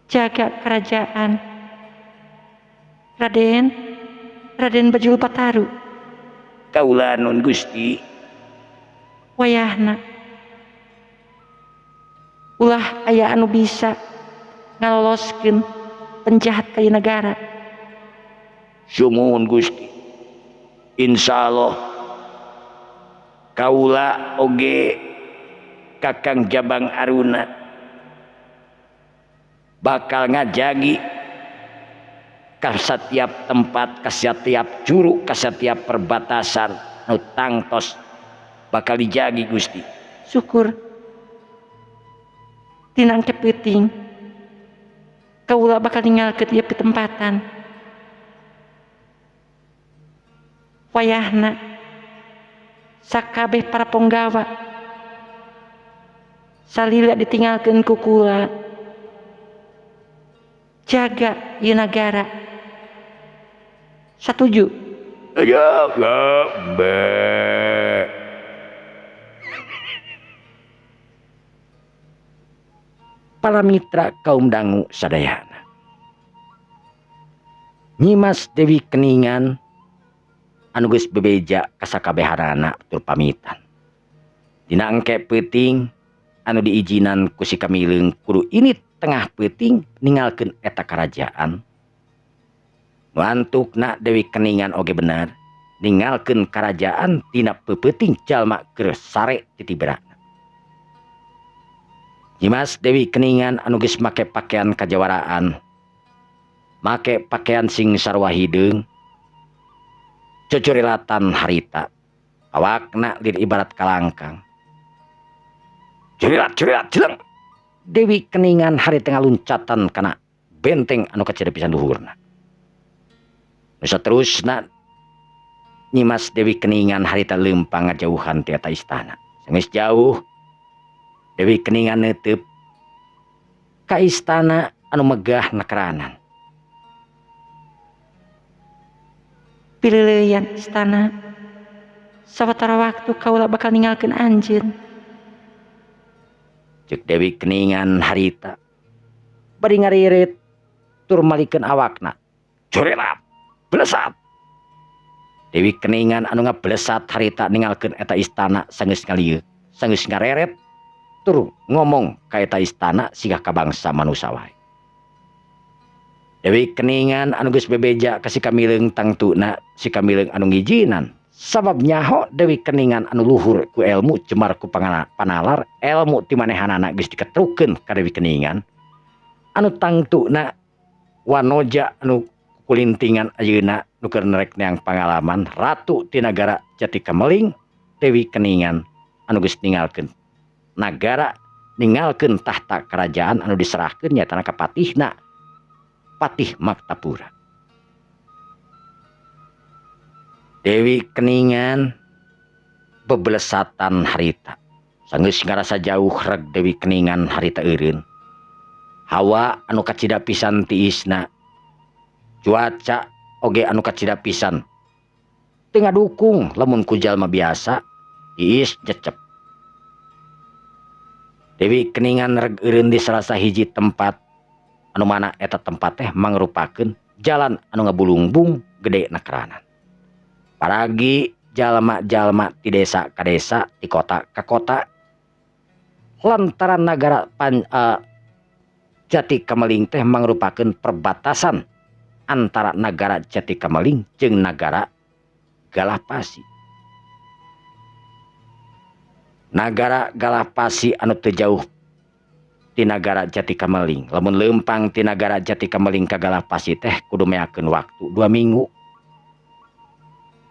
Jaga kerajaan. Raden, Raden Bajul Pataru. Kaula nun Gusti. Wayahna ulah aya anu bisa ngaloloskeun penjahat ka ieu nagara. Sumuhun Gusti. Insyaallah kaula oge Kakang Jabang Aruna bakal ngajagi ka setiap tempat, ka setiap juru, ka setiap perbatasan nu tangtos bakal dijagi Gusti. Syukur tinang kepeuting kaula bakal ninggalkeun ieu pitempatan. Wayahna Sakabeh para ponggawa salila ditinggalkeun ku kula. Jaga ieu nagara. Satuju? Jaga be. Para mitra kaum dangu sadayana. Nyimas Dewi Keningan anu geus bebeja ka sakabehanana tur pamitan. Dina engke peuting anu diijinan ku si Kamileung kudu ini tengah peuting ninggalkeun eta karajaan. Nu antukna Dewi Keningan oge bener ninggalkeun karajaan tina peupeting jalma keur sare titiberana. Nyimas Dewi Keningan anu geus make pakaian kajawaraan, make pakaian sing sarua hideung, cocorilatan harita, awakna lir ibarat kalangkang. Curilat curilat cileng. Dewi Keningan harita ngaluncatan kana benteng anu kacida pisan luhurna. Nu saterusna Nyimas Dewi Keningan harita leumpang ngajauhan ti eta istana. Sanggeus jauh Dewi Keningan neuteub ka istana anu megah nakeranan. Pileuleyan istana. Sawatara waktu kaula bakal ninggalkeun anjeun. Ceuk Dewi Keningan harita bari ngaririt tur malikeun awakna. Curilat, blesat. Dewi Keningan anu ngablesat harita ninggalkeun eta istana sanggeus ngalieu, sanggeus ngareret tur ngomong ka eta istana siga ka bangsa manusa wae. Dewi Keningan anu geus bebeja ka si Kamileung tangtuna si Kamileung anu ngijinan. Sabab nyaho Dewi Keningan anu luhur ku ilmu jemar ku panalar ilmu ti manehanana geus diketrukeun ka Dewi Keningan anu tangtuna wanoja anu kulintingan ayeuna nu keur nerek neang pangalaman ratu ti nagara Jati Kameling Dewi Keningan anu geus ninggalkeun nagara ninggalkeun tahta kerajaan anu diserahkeun nyaetana ka patihna Patih Maktapura. Dewi Keningan bebelesatan harita. Sanggeus ngarasa jauh reg Dewi Keningan harita eureun. Hawa anu kacida pisan tiisna. Cuaca oge anu kacida pisan. Teu ngadukung lamun ku jalma biasa tiis cecep. Dewi Keningan reg eureun di salah sahiji tempat anu mana eta tempat teh mangrupakeun jalan anu ngabulungbung gede nakeranan. Paragi jalma-jalma ti desa ka desa, ti kota ka kota, lantaran nagara Jati Kameling teh mangrupakeun perbatasan antara nagara Jati Kameling jeung nagara Galapasi. Nagara Galapasi anu teu jauh ti nagara Jati Kameling. Lamun leumpang ti nagara Jati Kameling ka Galapasi teh kudu meakeun waktu 2 minggu.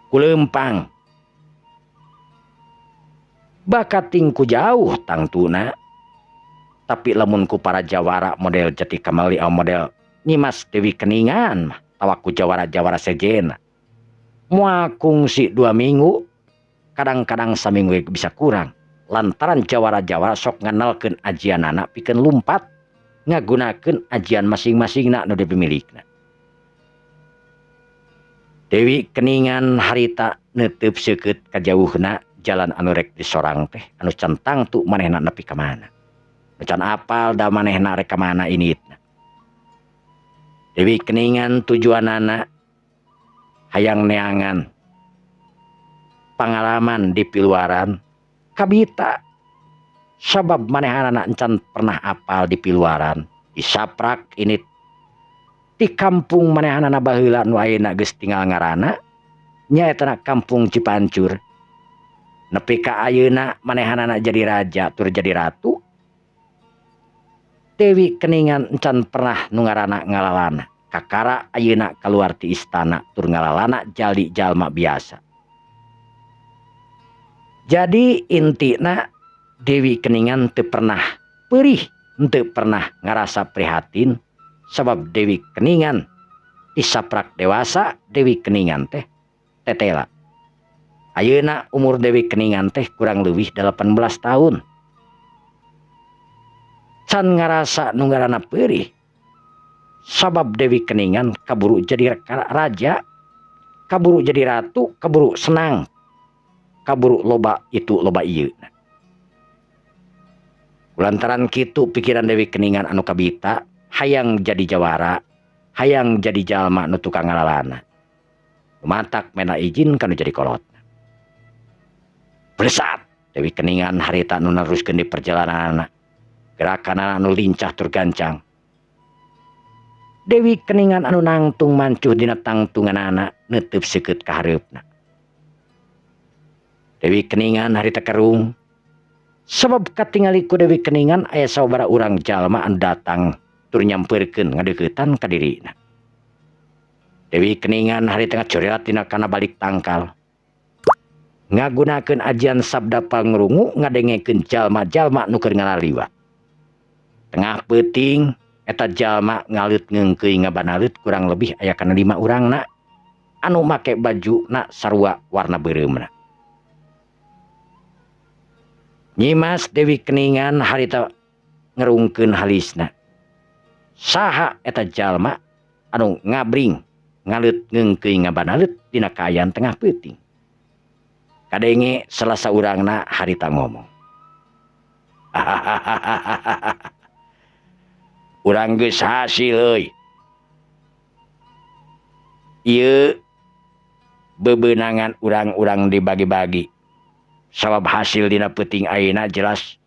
Ku leumpang bakating ku jauh tangtuna. Tapi lamun ku para jawara model Jati Kameling model Nyimas Dewi Keningan mah tawa ku jawara-jawara sejena moal kungsi 2 minggu, kadang-kadang saminggu bisa kurang. Lantaran jawara-jawara sok nganalkeun ajianana pikeun lumpat ngagunakeun ajian masing-masingna nu dipimilikna. Dewi Keningan harita neuteub seukeut ka jauhna jalan anu rek disorang teh anu can tangtu manehna nepi ka mana. Nu can apal da manehna rek ka mana initna. Dewi Keningan tujuanana hayang neangan pangalaman di piluaran kabita sabab manehanana encan pernah apal di piluaran disaprak ini di kampung manehanana baheula nu ayeuna geus tinggal ngaranna nyaeta kampung Cipancur. Nepi ka ayeuna manehanana jadi raja tur jadi ratu. Dewi Keningan encan pernah nu ngaranna ngalalana kakara ayeuna kaluar ti istana tur ngalalana jadi jalma biasa. Jadi intina Dewi Keningan teu pernah perih, teu pernah ngarasa prihatin sabab Dewi Keningan disaprak dewasa Dewi Keningan teh tetela. Ayeuna umur Dewi Keningan teh kurang leuwih 18 tahun. Can ngarasa nu ngaranna peurih. Sabab Dewi Keningan kaburu jadi raja, kaburu jadi ratu, kaburu senang, kaburu loba itu loba ieu. Lantaran kitu pikiran Dewi Keningan anu kabita hayang jadi jawara, hayang jadi jalma nu tukang ngalalana. Matak mena izin kanu jadi kolot. Blesat Dewi Keningan harita nu neruskeun di perjalananana. Gerakanana anu lincah tur gancang. Dewi Keningan anu nangtung mancuh dina tangtunganana neuteup seukeut ka hareupna. Dewi Keningan harita kerung. Sabab katingali ku Dewi Keningan aya sababaraha urang jalma anu datang tur nyampeurkeun ngadeuketan ka dirina. Dewi Keningan harita ngacorelat dina kana balik tangkal. Ngagunakeun ajian sabda pangrungu ngadengekeun jalma-jalma nu keur ngalaliwat. Tengah peuting eta jalma ngaleut ngeungkeuy ngabanalut kurang lebih aya kana 5 urangna anu make bajuna sarua warna beureumna. Nyimas Dewi Keningan harita ngerungkeun halisna. Saha eta jalma anu ngabring ngaleut ngeungkeuy ngabanalut dina kaayaan tengah peuting. Kadenge salah saurangna harita ngomong. Urang geus hasil euy. Ieu bebenangan urang-urang dibagi-bagi. Sabab hasil dina peuting ayeuna jelas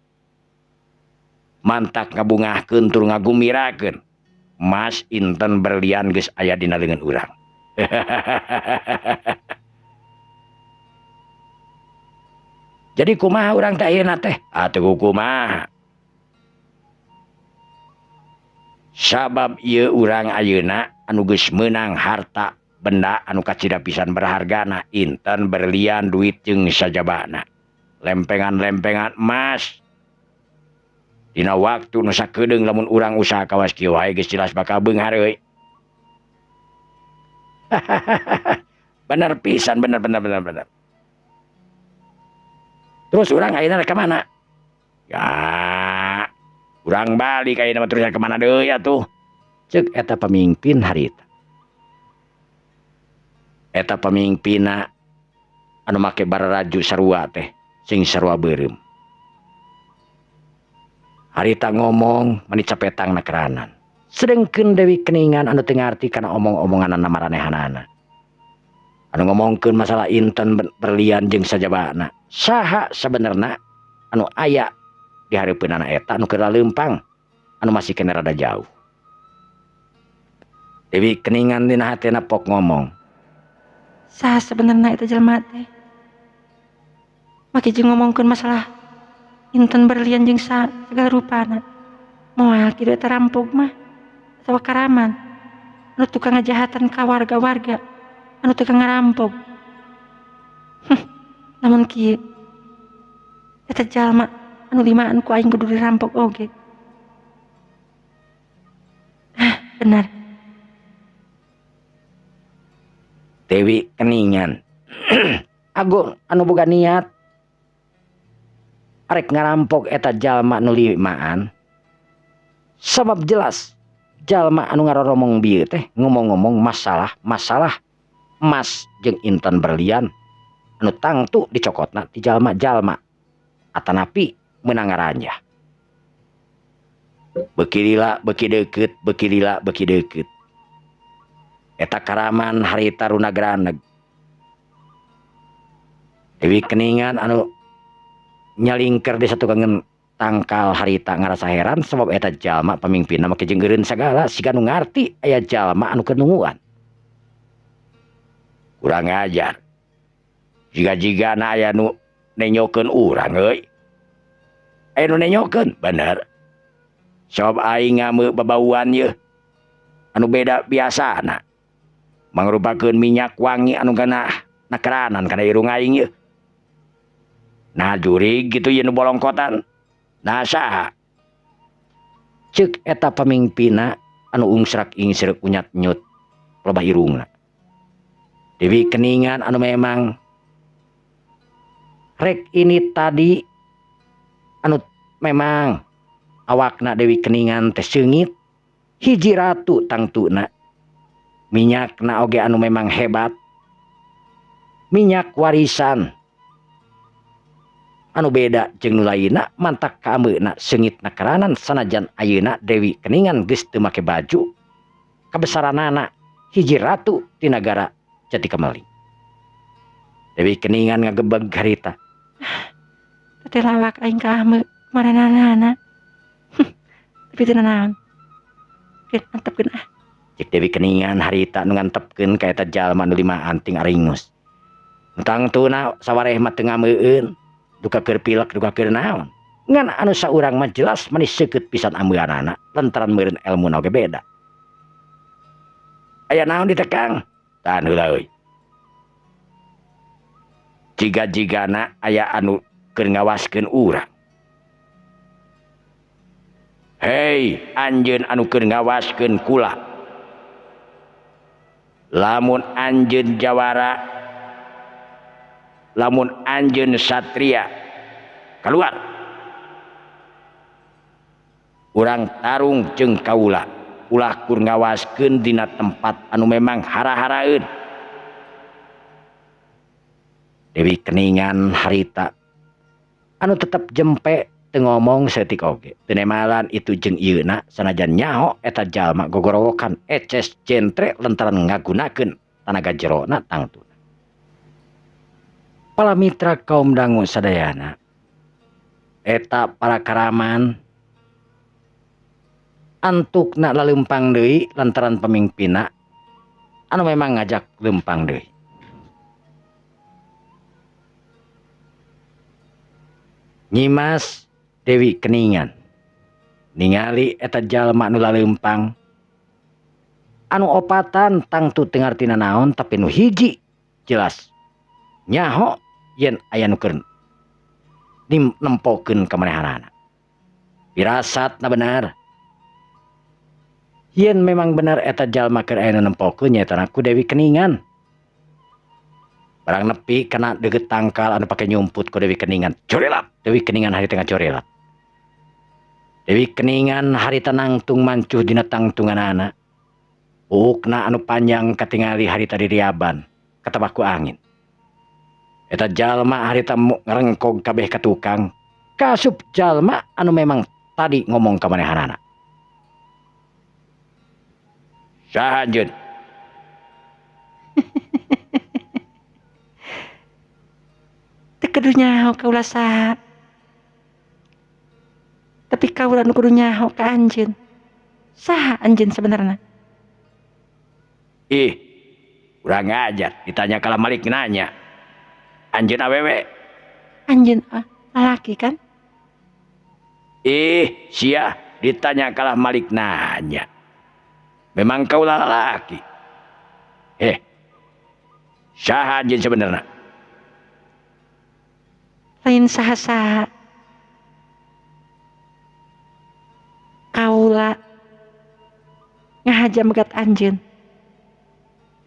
mantak ngabungahkeun tur ngagumirakeun. Mas inten berlian geus aya dina leungeun urang. Jadi kumaha urang teh ayeuna teh? Atuh kumaha? Sabab ieu urang ayeuna anu geus meunang harta benda anu kacida pisan berhargana, inten berlian duit jeung sajabana. Lempengan-lempengan emas. Dina waktu nu sakedeung lamun urang usaha kawas kieu wae geus jelas bakal beunghar euy. Bener pisan, bener bener bener bener. Terus urang ayeuna rek ka mana? Ya, urang balik ayeuna mah terus ka mana deui atuh? Ceuk eta pamimpin harita. Eta pamimpinna anu make bararaju sarua teh, sing sarua beureum. Harita ngomong mani capetang na keranan. Sedengkeun Dewi Keningan anu teu ngarti kana omong-omonganana maranehanana. Anu ngomongkeun masalah inten berlian jeung sajabana. Saha sabenerna anu aya di hareupeunana eta anu keur leumpang anu masih kena rada jauh. Dewi Keningan dina hatena pok ngomong. Saha sabenerna eta jelema teh? Make jeung ngomongkeun masalah inten berlian jeung segala rupana. Moal kitu eta rampok mah atawa karaman anu tukang ngajahatan ka warga-warga anu tukang ngarampok. Namun kieu eta jalma anu limaan ku aing kudu dirampok oge. Ah, benar. Dewi Keningan agung anu boga niat arek ngarampok eta jalma nu limaan. Sabab jelas jalma anu ngaroromong bieu teh ngomong-ngomong masalah-masalah emas jeung intan berlian anu tangtu dicokotna ti jalma-jalma atanapi meunang ngaranjah. Beuki lila beuki deukeut, beuki lila beuki deukeut. Eta karaman harita runa graneg. Dewi Keningan anu nyalingker di satukangeun tangkal harita ngarasa heran sebab eta jalma pamimpinna make jeung eureun sagala siga nu ngarti aya jalma anu keur nungguan. Kurang ajar. Jiga-jigana aya nu nenyokeun urang euy. Aya nu nenyokeun, bener. Sabab aing ngameu babauan yeuh anu beda biasana. Mangrupakeun minyak wangi anu kana nakeranan kana irung aing yeuh. Nah jurig gitu ieu nu bolongkotan. Nah saha? Ceuk eta pamimpinna anu ungsrak ingsreuk unyat nyut loba irungna. Dewi Keningan anu memang Rek ini tadi anu memang awakna Dewi Keningan teh seungit hiji ratu tangtuna. Minyakna oge anu memang hebat. Minyak warisan anu beda jeung nu lainna mantak kaambeuna seungitna karanan sanajan ayeuna Dewi Keningan geus teu make baju kabesaranana hiji ratu di nagara Jati Kemeling. Dewi Keningan ngagebeg harita. Teh lawak aing ka ambe maranana. Tapi teu nanaon. Keun antepkeun ah. Cek Dewi Keningan harita nu ngantepkeun ka eta jalma nu limaan ting aringus. Tangtuna sawareh mah teu ngameueun. Duka keur pilek duka keur naon. Ngan anu saurang mah jelas manis seukeut pisan ambeanana lantaran meureun elmuna oge beda. Aya naon ditekang? Tahan heula euy. Jiga-jigana aya anu keur ngawaskeun urang. Hei, anjeun anu keur ngawaskeun kula. Lamun anjeun jawara, lamun anjeun satria, keluar. Urang tarung jeung kaula, ulah kur ngawaskeun dina tempat anu memang hara-haraeun. Dewi Keningan harita anu tetep jempe teu ngomong saeutik oge. Teu nemalan itu jeung ieuna sanajan nyaho eta jalma gogorowokan eces jentre lantaran ngagunakeun tanaga jerona tangtuna. Para mitra kaum dangu sadayana, eta para karaman antukna laleumpang deui lantaran pamimpinna anu memang ngajak leumpang deui. Nyimas Dewi Keningan ningali eta jalma nu laleumpang anu opatan tangtu teu ngartina naon tapi nu hiji jelas nyaho yen aya nu keur nempokeun ka manehanana. Firasatna benar. Yen memang benar eta jalma keur aya nu nempokeun nyaeta ku Dewi Keningan. Barang nepi kana deukeut tangkal anu pake nyumput ku Dewi Keningan. Corelat. Dewi Keningan harita ngacorelat. Dewi Keningan harita nangtung mancuh dina tangtunganana. Uukna anu panjang katingali harita diriaban katabah ku angin. Eta jalma harita ngarengkog kabeh ka tukang. Kasup jalma anu memang tadi ngomong ka manehanana. Saha anjeun? Teu kudu nyaho kaula saha. Tapi kaula nu kudu nyaho ka anjeun. Saha anjeun sebenarna? Ih, kurang ajar ditanya kalah malik nanya. Anjeun awewe? Anjeun lalaki kan? Ih, sia ditanya kalah malik nanya. Memang kau lalaki. Saha anjeun sebenarna? Lain saha-saha. Kaula ngahaja megat anjeun.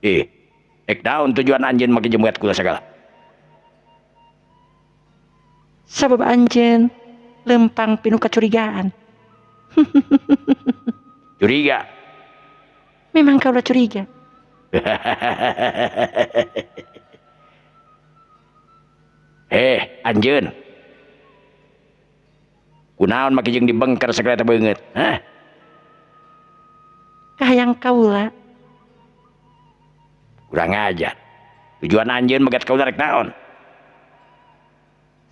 Ih, ek naon tujuan anjeun make jemegat kula sagala? Sabab anjeun lempang pinuh kecurigaan. Curiga? Memang kaula curiga. Anjeun. Kunaon make jeung dibengker sagala teh beungeut? Hah? Kahayang kaula. Kurang ajar. Tujuan anjeun megat kaula rek naon?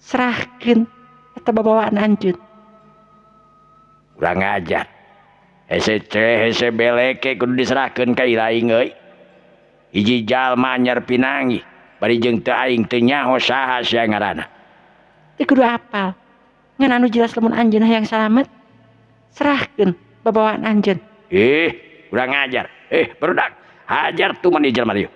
Serahkeun eta babawaan anjeun. Kurang ajar. Hese ce hese beleke kudu diserahkeun ka aing euy. Hiji jalma anyar pinanggih bari jeung teu aing teu nyaho saha sia ngaranna. Teu kudu apal. Ngan anu jelas lamun anjeun hayang salamet, serahkeun babawaan anjeun. Ih, kurang ajar. Barudak, hajar tuh mani jalma ieu.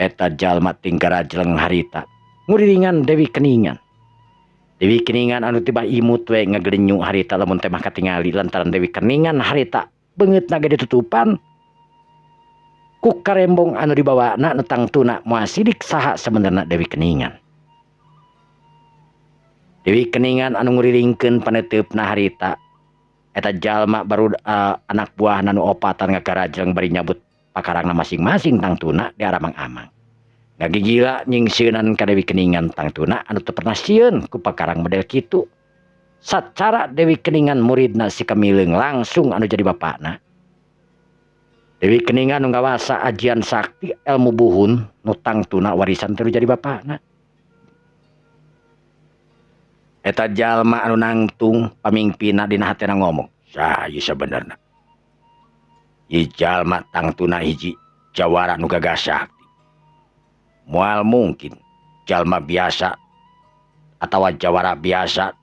Eta jalma tingkara jeleng harita. Nguriringan Dewi Keningan. Dewi Keningan anu tiba imut we ngagelenyu harita lamun teh mah katingali lantaran Dewi Keningan harita beungeutna ge ditutupan ku karembong anu dibawana nu tangtuna moal sidik saha sebenarna Dewi Keningan. Dewi Keningan anu nguriringkeun paneuteup harita eta jalma baru anak buah nu opatan ngagarajeng bari nyabut pakarangna masing-masing tangtuna di aramang-amang. Ngagigila nyingsieunan ka Dewi Keningan tangtuna anu teu pernah sieun ku pakarang model kitu. Sacara Dewi Keningan muridna si Kamileung langsung anu jadi bapakna. Dewi Keningan nu ngawasa ajian sakti ilmu buhun nu tangtuna warisan teu jadi bapakna. Eta jalma anu nangtung pamingpina dina hatena ngomong, "Saha ieu sabenerna? Ieu jalma tangtuna hiji jawara nu gagah sakti. Moal mungkin jalma biasa atawa jawara biasa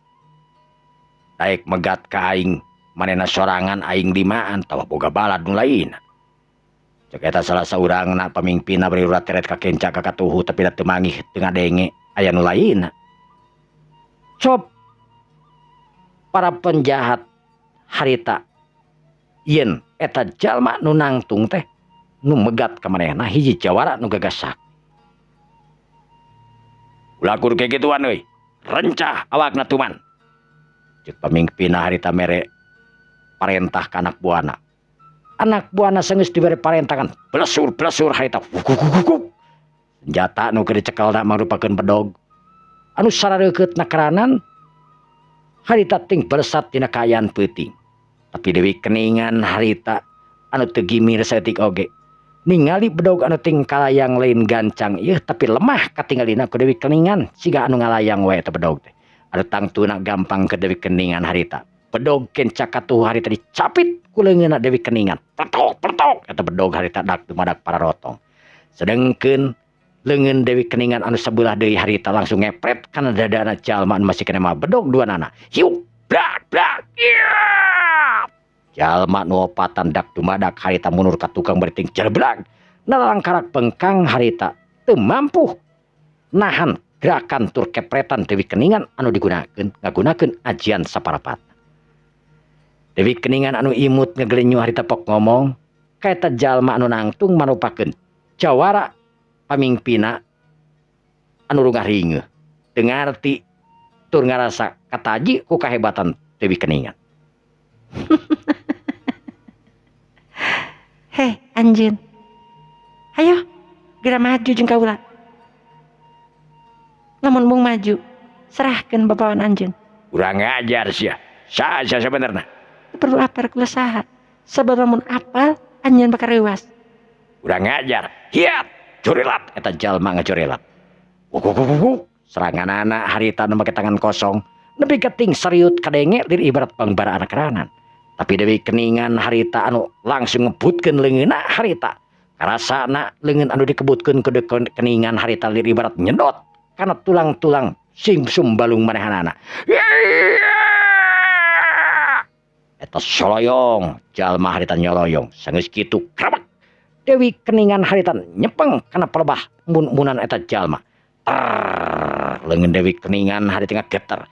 daek megat ka aing manehna sorangan aing limaan tawa boga balad nu lainna." Cek eta salah saurangna pamingpina bari urat teret ka kenca ka katuhu tapi da teu mangih teu ngadenge aya nu lainna. Cop para penjahat harita yen eta jalma nu nangtung teh nu megat ka manehna hiji jawara nu gagah sakti. Ulah kudu kikituan euy, rencah awakna tuman. Cek pamingpina harita mere parentah ka anak buahna. Anak buahna sanggeus dibere parentahan, blesur-blesur harita. Gugugugug. Senjata nu keur dicekelna mangrupakeun bedog. Anu sarareukeut nakaranan harita ting bersat dina kaayaan peuting. Tapi Dewi Keningan harita anu teu gimir saeutik oge. Ningali bedog anu ting kalayang lain gancang ieu tapi lemah katingalina ku Dewi Keningan siga anu ngalayang wae eta bedog teh. Anu tangtuna gampang ke Dewi Keningan harita. Bedog kenca katuhu harita dicapit ku leungeunna Dewi Keningan. Pertok pertok eta bedog harita dak dumadak pararotong. Sedengkeun leungeun Dewi Keningan anu sabelah deui harita langsung ngepret kana dadana jalma anu masih keneh mah bedog duanana. Hiuk brak brak. Jalma nu opatan dak dumadak harita mundur ka tukang bari ting jelblag. Nalalangkarak bengkang harita teu mampu nahan gerakan tur kepretan Dewi Keningan anu digunakeun ngagunakeun ajian saparapat. Dewi Keningan anu imut ngegelenyu harita pok ngomong kaeta jalma anu nangtung marupakeun jawara pamingpina anu rungah ringeuh teu ngarti tur ngarasa kataji ku kahebatan Dewi Keningan. Heh anjeun, hayo geura maju jeung kaula. Lamun mung maju, serahkeun babawaan anjeun. Kurang ajar sia, saha sia sabenerna? Teu perlu apal kula saha, sabab lamun apal anjeun bakal reuas. Kurang ajar, hiat, curilat eta jalma ngacurilat. Gugugugug, seranganana harita nu make tangan kosong, nepi ka ting seriut kadenge lir ibarat pangbara anak keranan. Tapi Dewi Keningan harita anu langsung ngebutkeun leungeunna harita. Karasana leungeun anu dikebutkeun ku Dewi Keningan harita lir ibarat nyedot kana tulang-tulang sumsum balung manehanana. Eta soloyong, jalma harita nyoloyong, sanggeus kitu krabak. Dewi Keningan harita nyepeng kana pelebah mun-munan eta jalma. Tar, leungeun Dewi Keningan harita ngageter.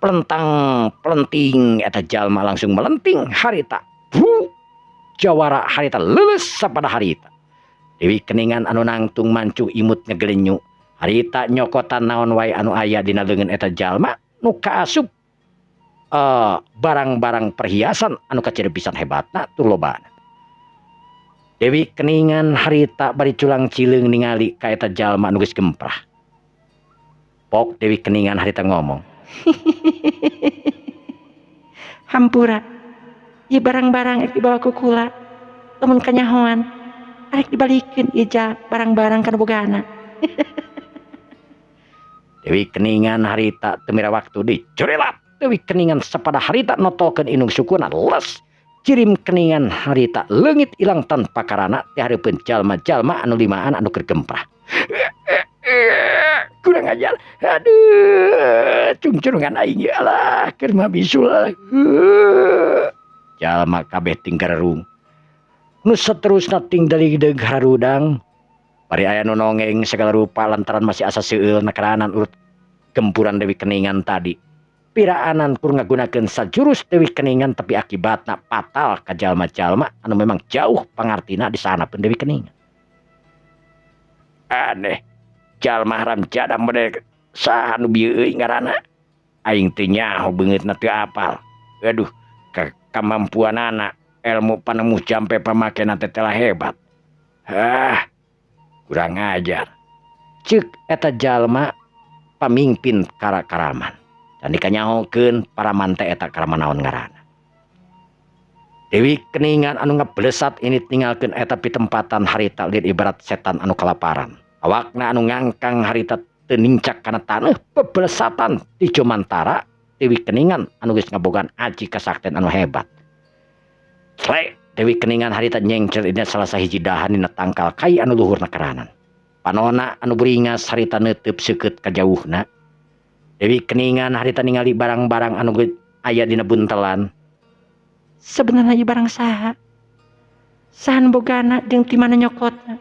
Pelentang pelenting eta jalma langsung melenting harita. Bu, jawara harita leuleus sapada harita. Dewi Keningan anu nangtung mancu imut ngegelenyu. Harita nyokotan naon wae anu aya dina leungeun eta jalma nu kaasup barang-barang perhiasan anu kaciri pisan hebatna tur lobana. Dewi Keningan harita bari culang cileung ningali ka eta jalma anu geus gemprah. Pok Dewi Keningan harita ngomong. Hampura, ieu barang-barang arek dibawa ku kula. Lamun kanyahoan arek dibalikeun ieu barang-barang kana bogana. Dewi Keningan harita teu mira waktu dicurilat. Dewi Keningan sapada harita notolkeun indung sukuna les. Cirim Keningan harita leungit ilang tanpa karana ti hareupeun jalma-jalma anu limaan anu keur gemprah. Kurang ajar. Aduh, cungcurungan aing ieu alah keur mah bisul. Jalma kabeh ting garerung. Nu saterusna ting daligdeug harudang. Bari aya nu nongeng segala rupa lantaran masih asa seueul nakaranan urut gempuran Dewi Keningan tadi. Piraanan kur ngagunakeun sajurus Dewi Keningan tapi akibatna fatal ka jalma-jalma anu memang jauh pangartina di sana pun Dewi Keningan. Aneh, jalma haram jadah model saha nu bieu euy ngaranna? Aing teu nyaho beungeutna teu apal. Aduh, kamampuanana ilmu panemu jampe pamakena teh telah hebat. Hah, kurang ajar. Ceuk eta jalma pamingpin karaman. Dan dikanyahokeun paraman teh eta karaman naon ngaranna. Dewi Keningan anu ngeblesat ini tinggalkeun eta pitempatan harita lieur ibarat setan anu kalaparan. Awakna anu ngangkang harita teu nincak kana taneuh beblesatan ti Jomantara. Dewi Keningan anu geus ngabogaan aji kasakten anu hebat. Clek Dewi Keningan harita nyengcer dina salah sahiji dahan dina tangkal kai anu luhurna karanan. Panona anu beringas harita neuteub seukeut ka jauhna. Dewi Keningan harita ningali barang-barang anu aya dina buntelan. Sebenarnya ieu barang saha? Saha nu bogana jeung ti mana nyokotna?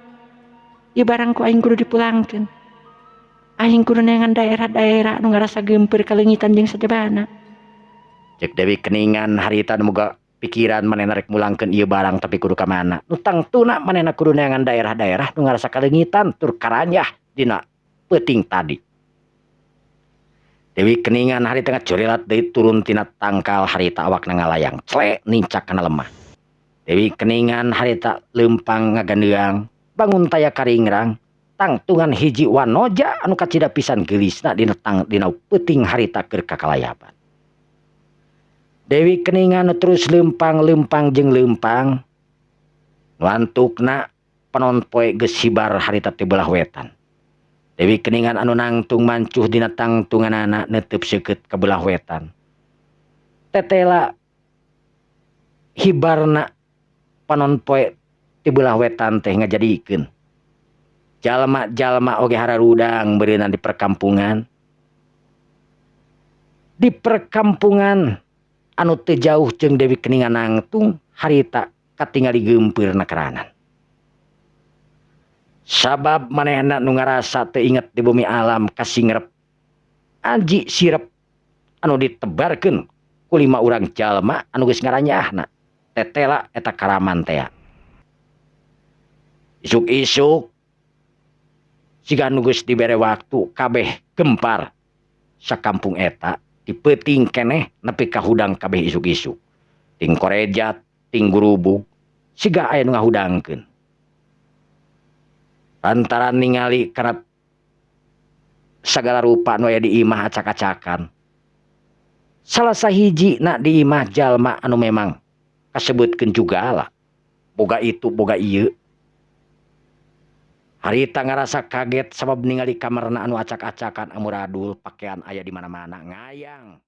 Ieu barang ku aing kudu dipulangkeun. Aing kudu neangan daerah-daerah anu ngarasa geumpeur kaleungitan jeung sajabana. Cek Dewi Keningan harita nu boga pikiran manehna rek mulangkeun ieu barang tapi kudu ka mana? Nu tangtuna manehna kudu neangan daerah-daerah nu ngarasa kaleungitan tur karanjah dina peuting tadi. Dewi Keningan harita ngacurilat deui turun tina tangkal harita awakna ngalayang clek nincak kana lemah. Dewi Keningan harita leumpang ngagandeang bangun taya karingrang tangtungan hiji wanoja anu kacida pisan geulisna dina tang dina peuting harita keur kakalayaban. Dewi Keningan terus leumpang-leumpang jeung leumpang nu antukna panon poe geus hibar harita ti belah wetan. Dewi Keningan anu nangtung mancuh dina tangtunganana neuteub seukeut ka belah wetan. Tetela hibarna panon poe ti belah wetan teh ngajadikeun jalma-jalma oge hararudang beureunan di perkampungan. Di perkampungan anu teu jauh jeung Dewi Keningan nangtung harita katingali geumpeurna karanan. Sabab manehna nu ngarasa teu inget di bumi alam kasingrep aji sirep anu ditebarkeun ku 5 urang jalma anu geus ngaranyahna tetela eta karaman tea. Isuk-isuk siga nu geus dibere waktu kabeh gempar sakampung eta dipeuting keneh nepi ka hudang kabeh isuk-isuk. Ting korejat, ting gurubug siga aya nu ngahudangkeun. Lantaran ningali kana sagala rupa nu aya di imah acak-acakan. Salah sahiji na di imah jalma anu memang kasebutkeun jugala. Boga itu boga ieu. Harita ngarasa kaget sabab ningali kamarna anu acak-acakan amuradul, pakaian aya di mana-mana ngayang.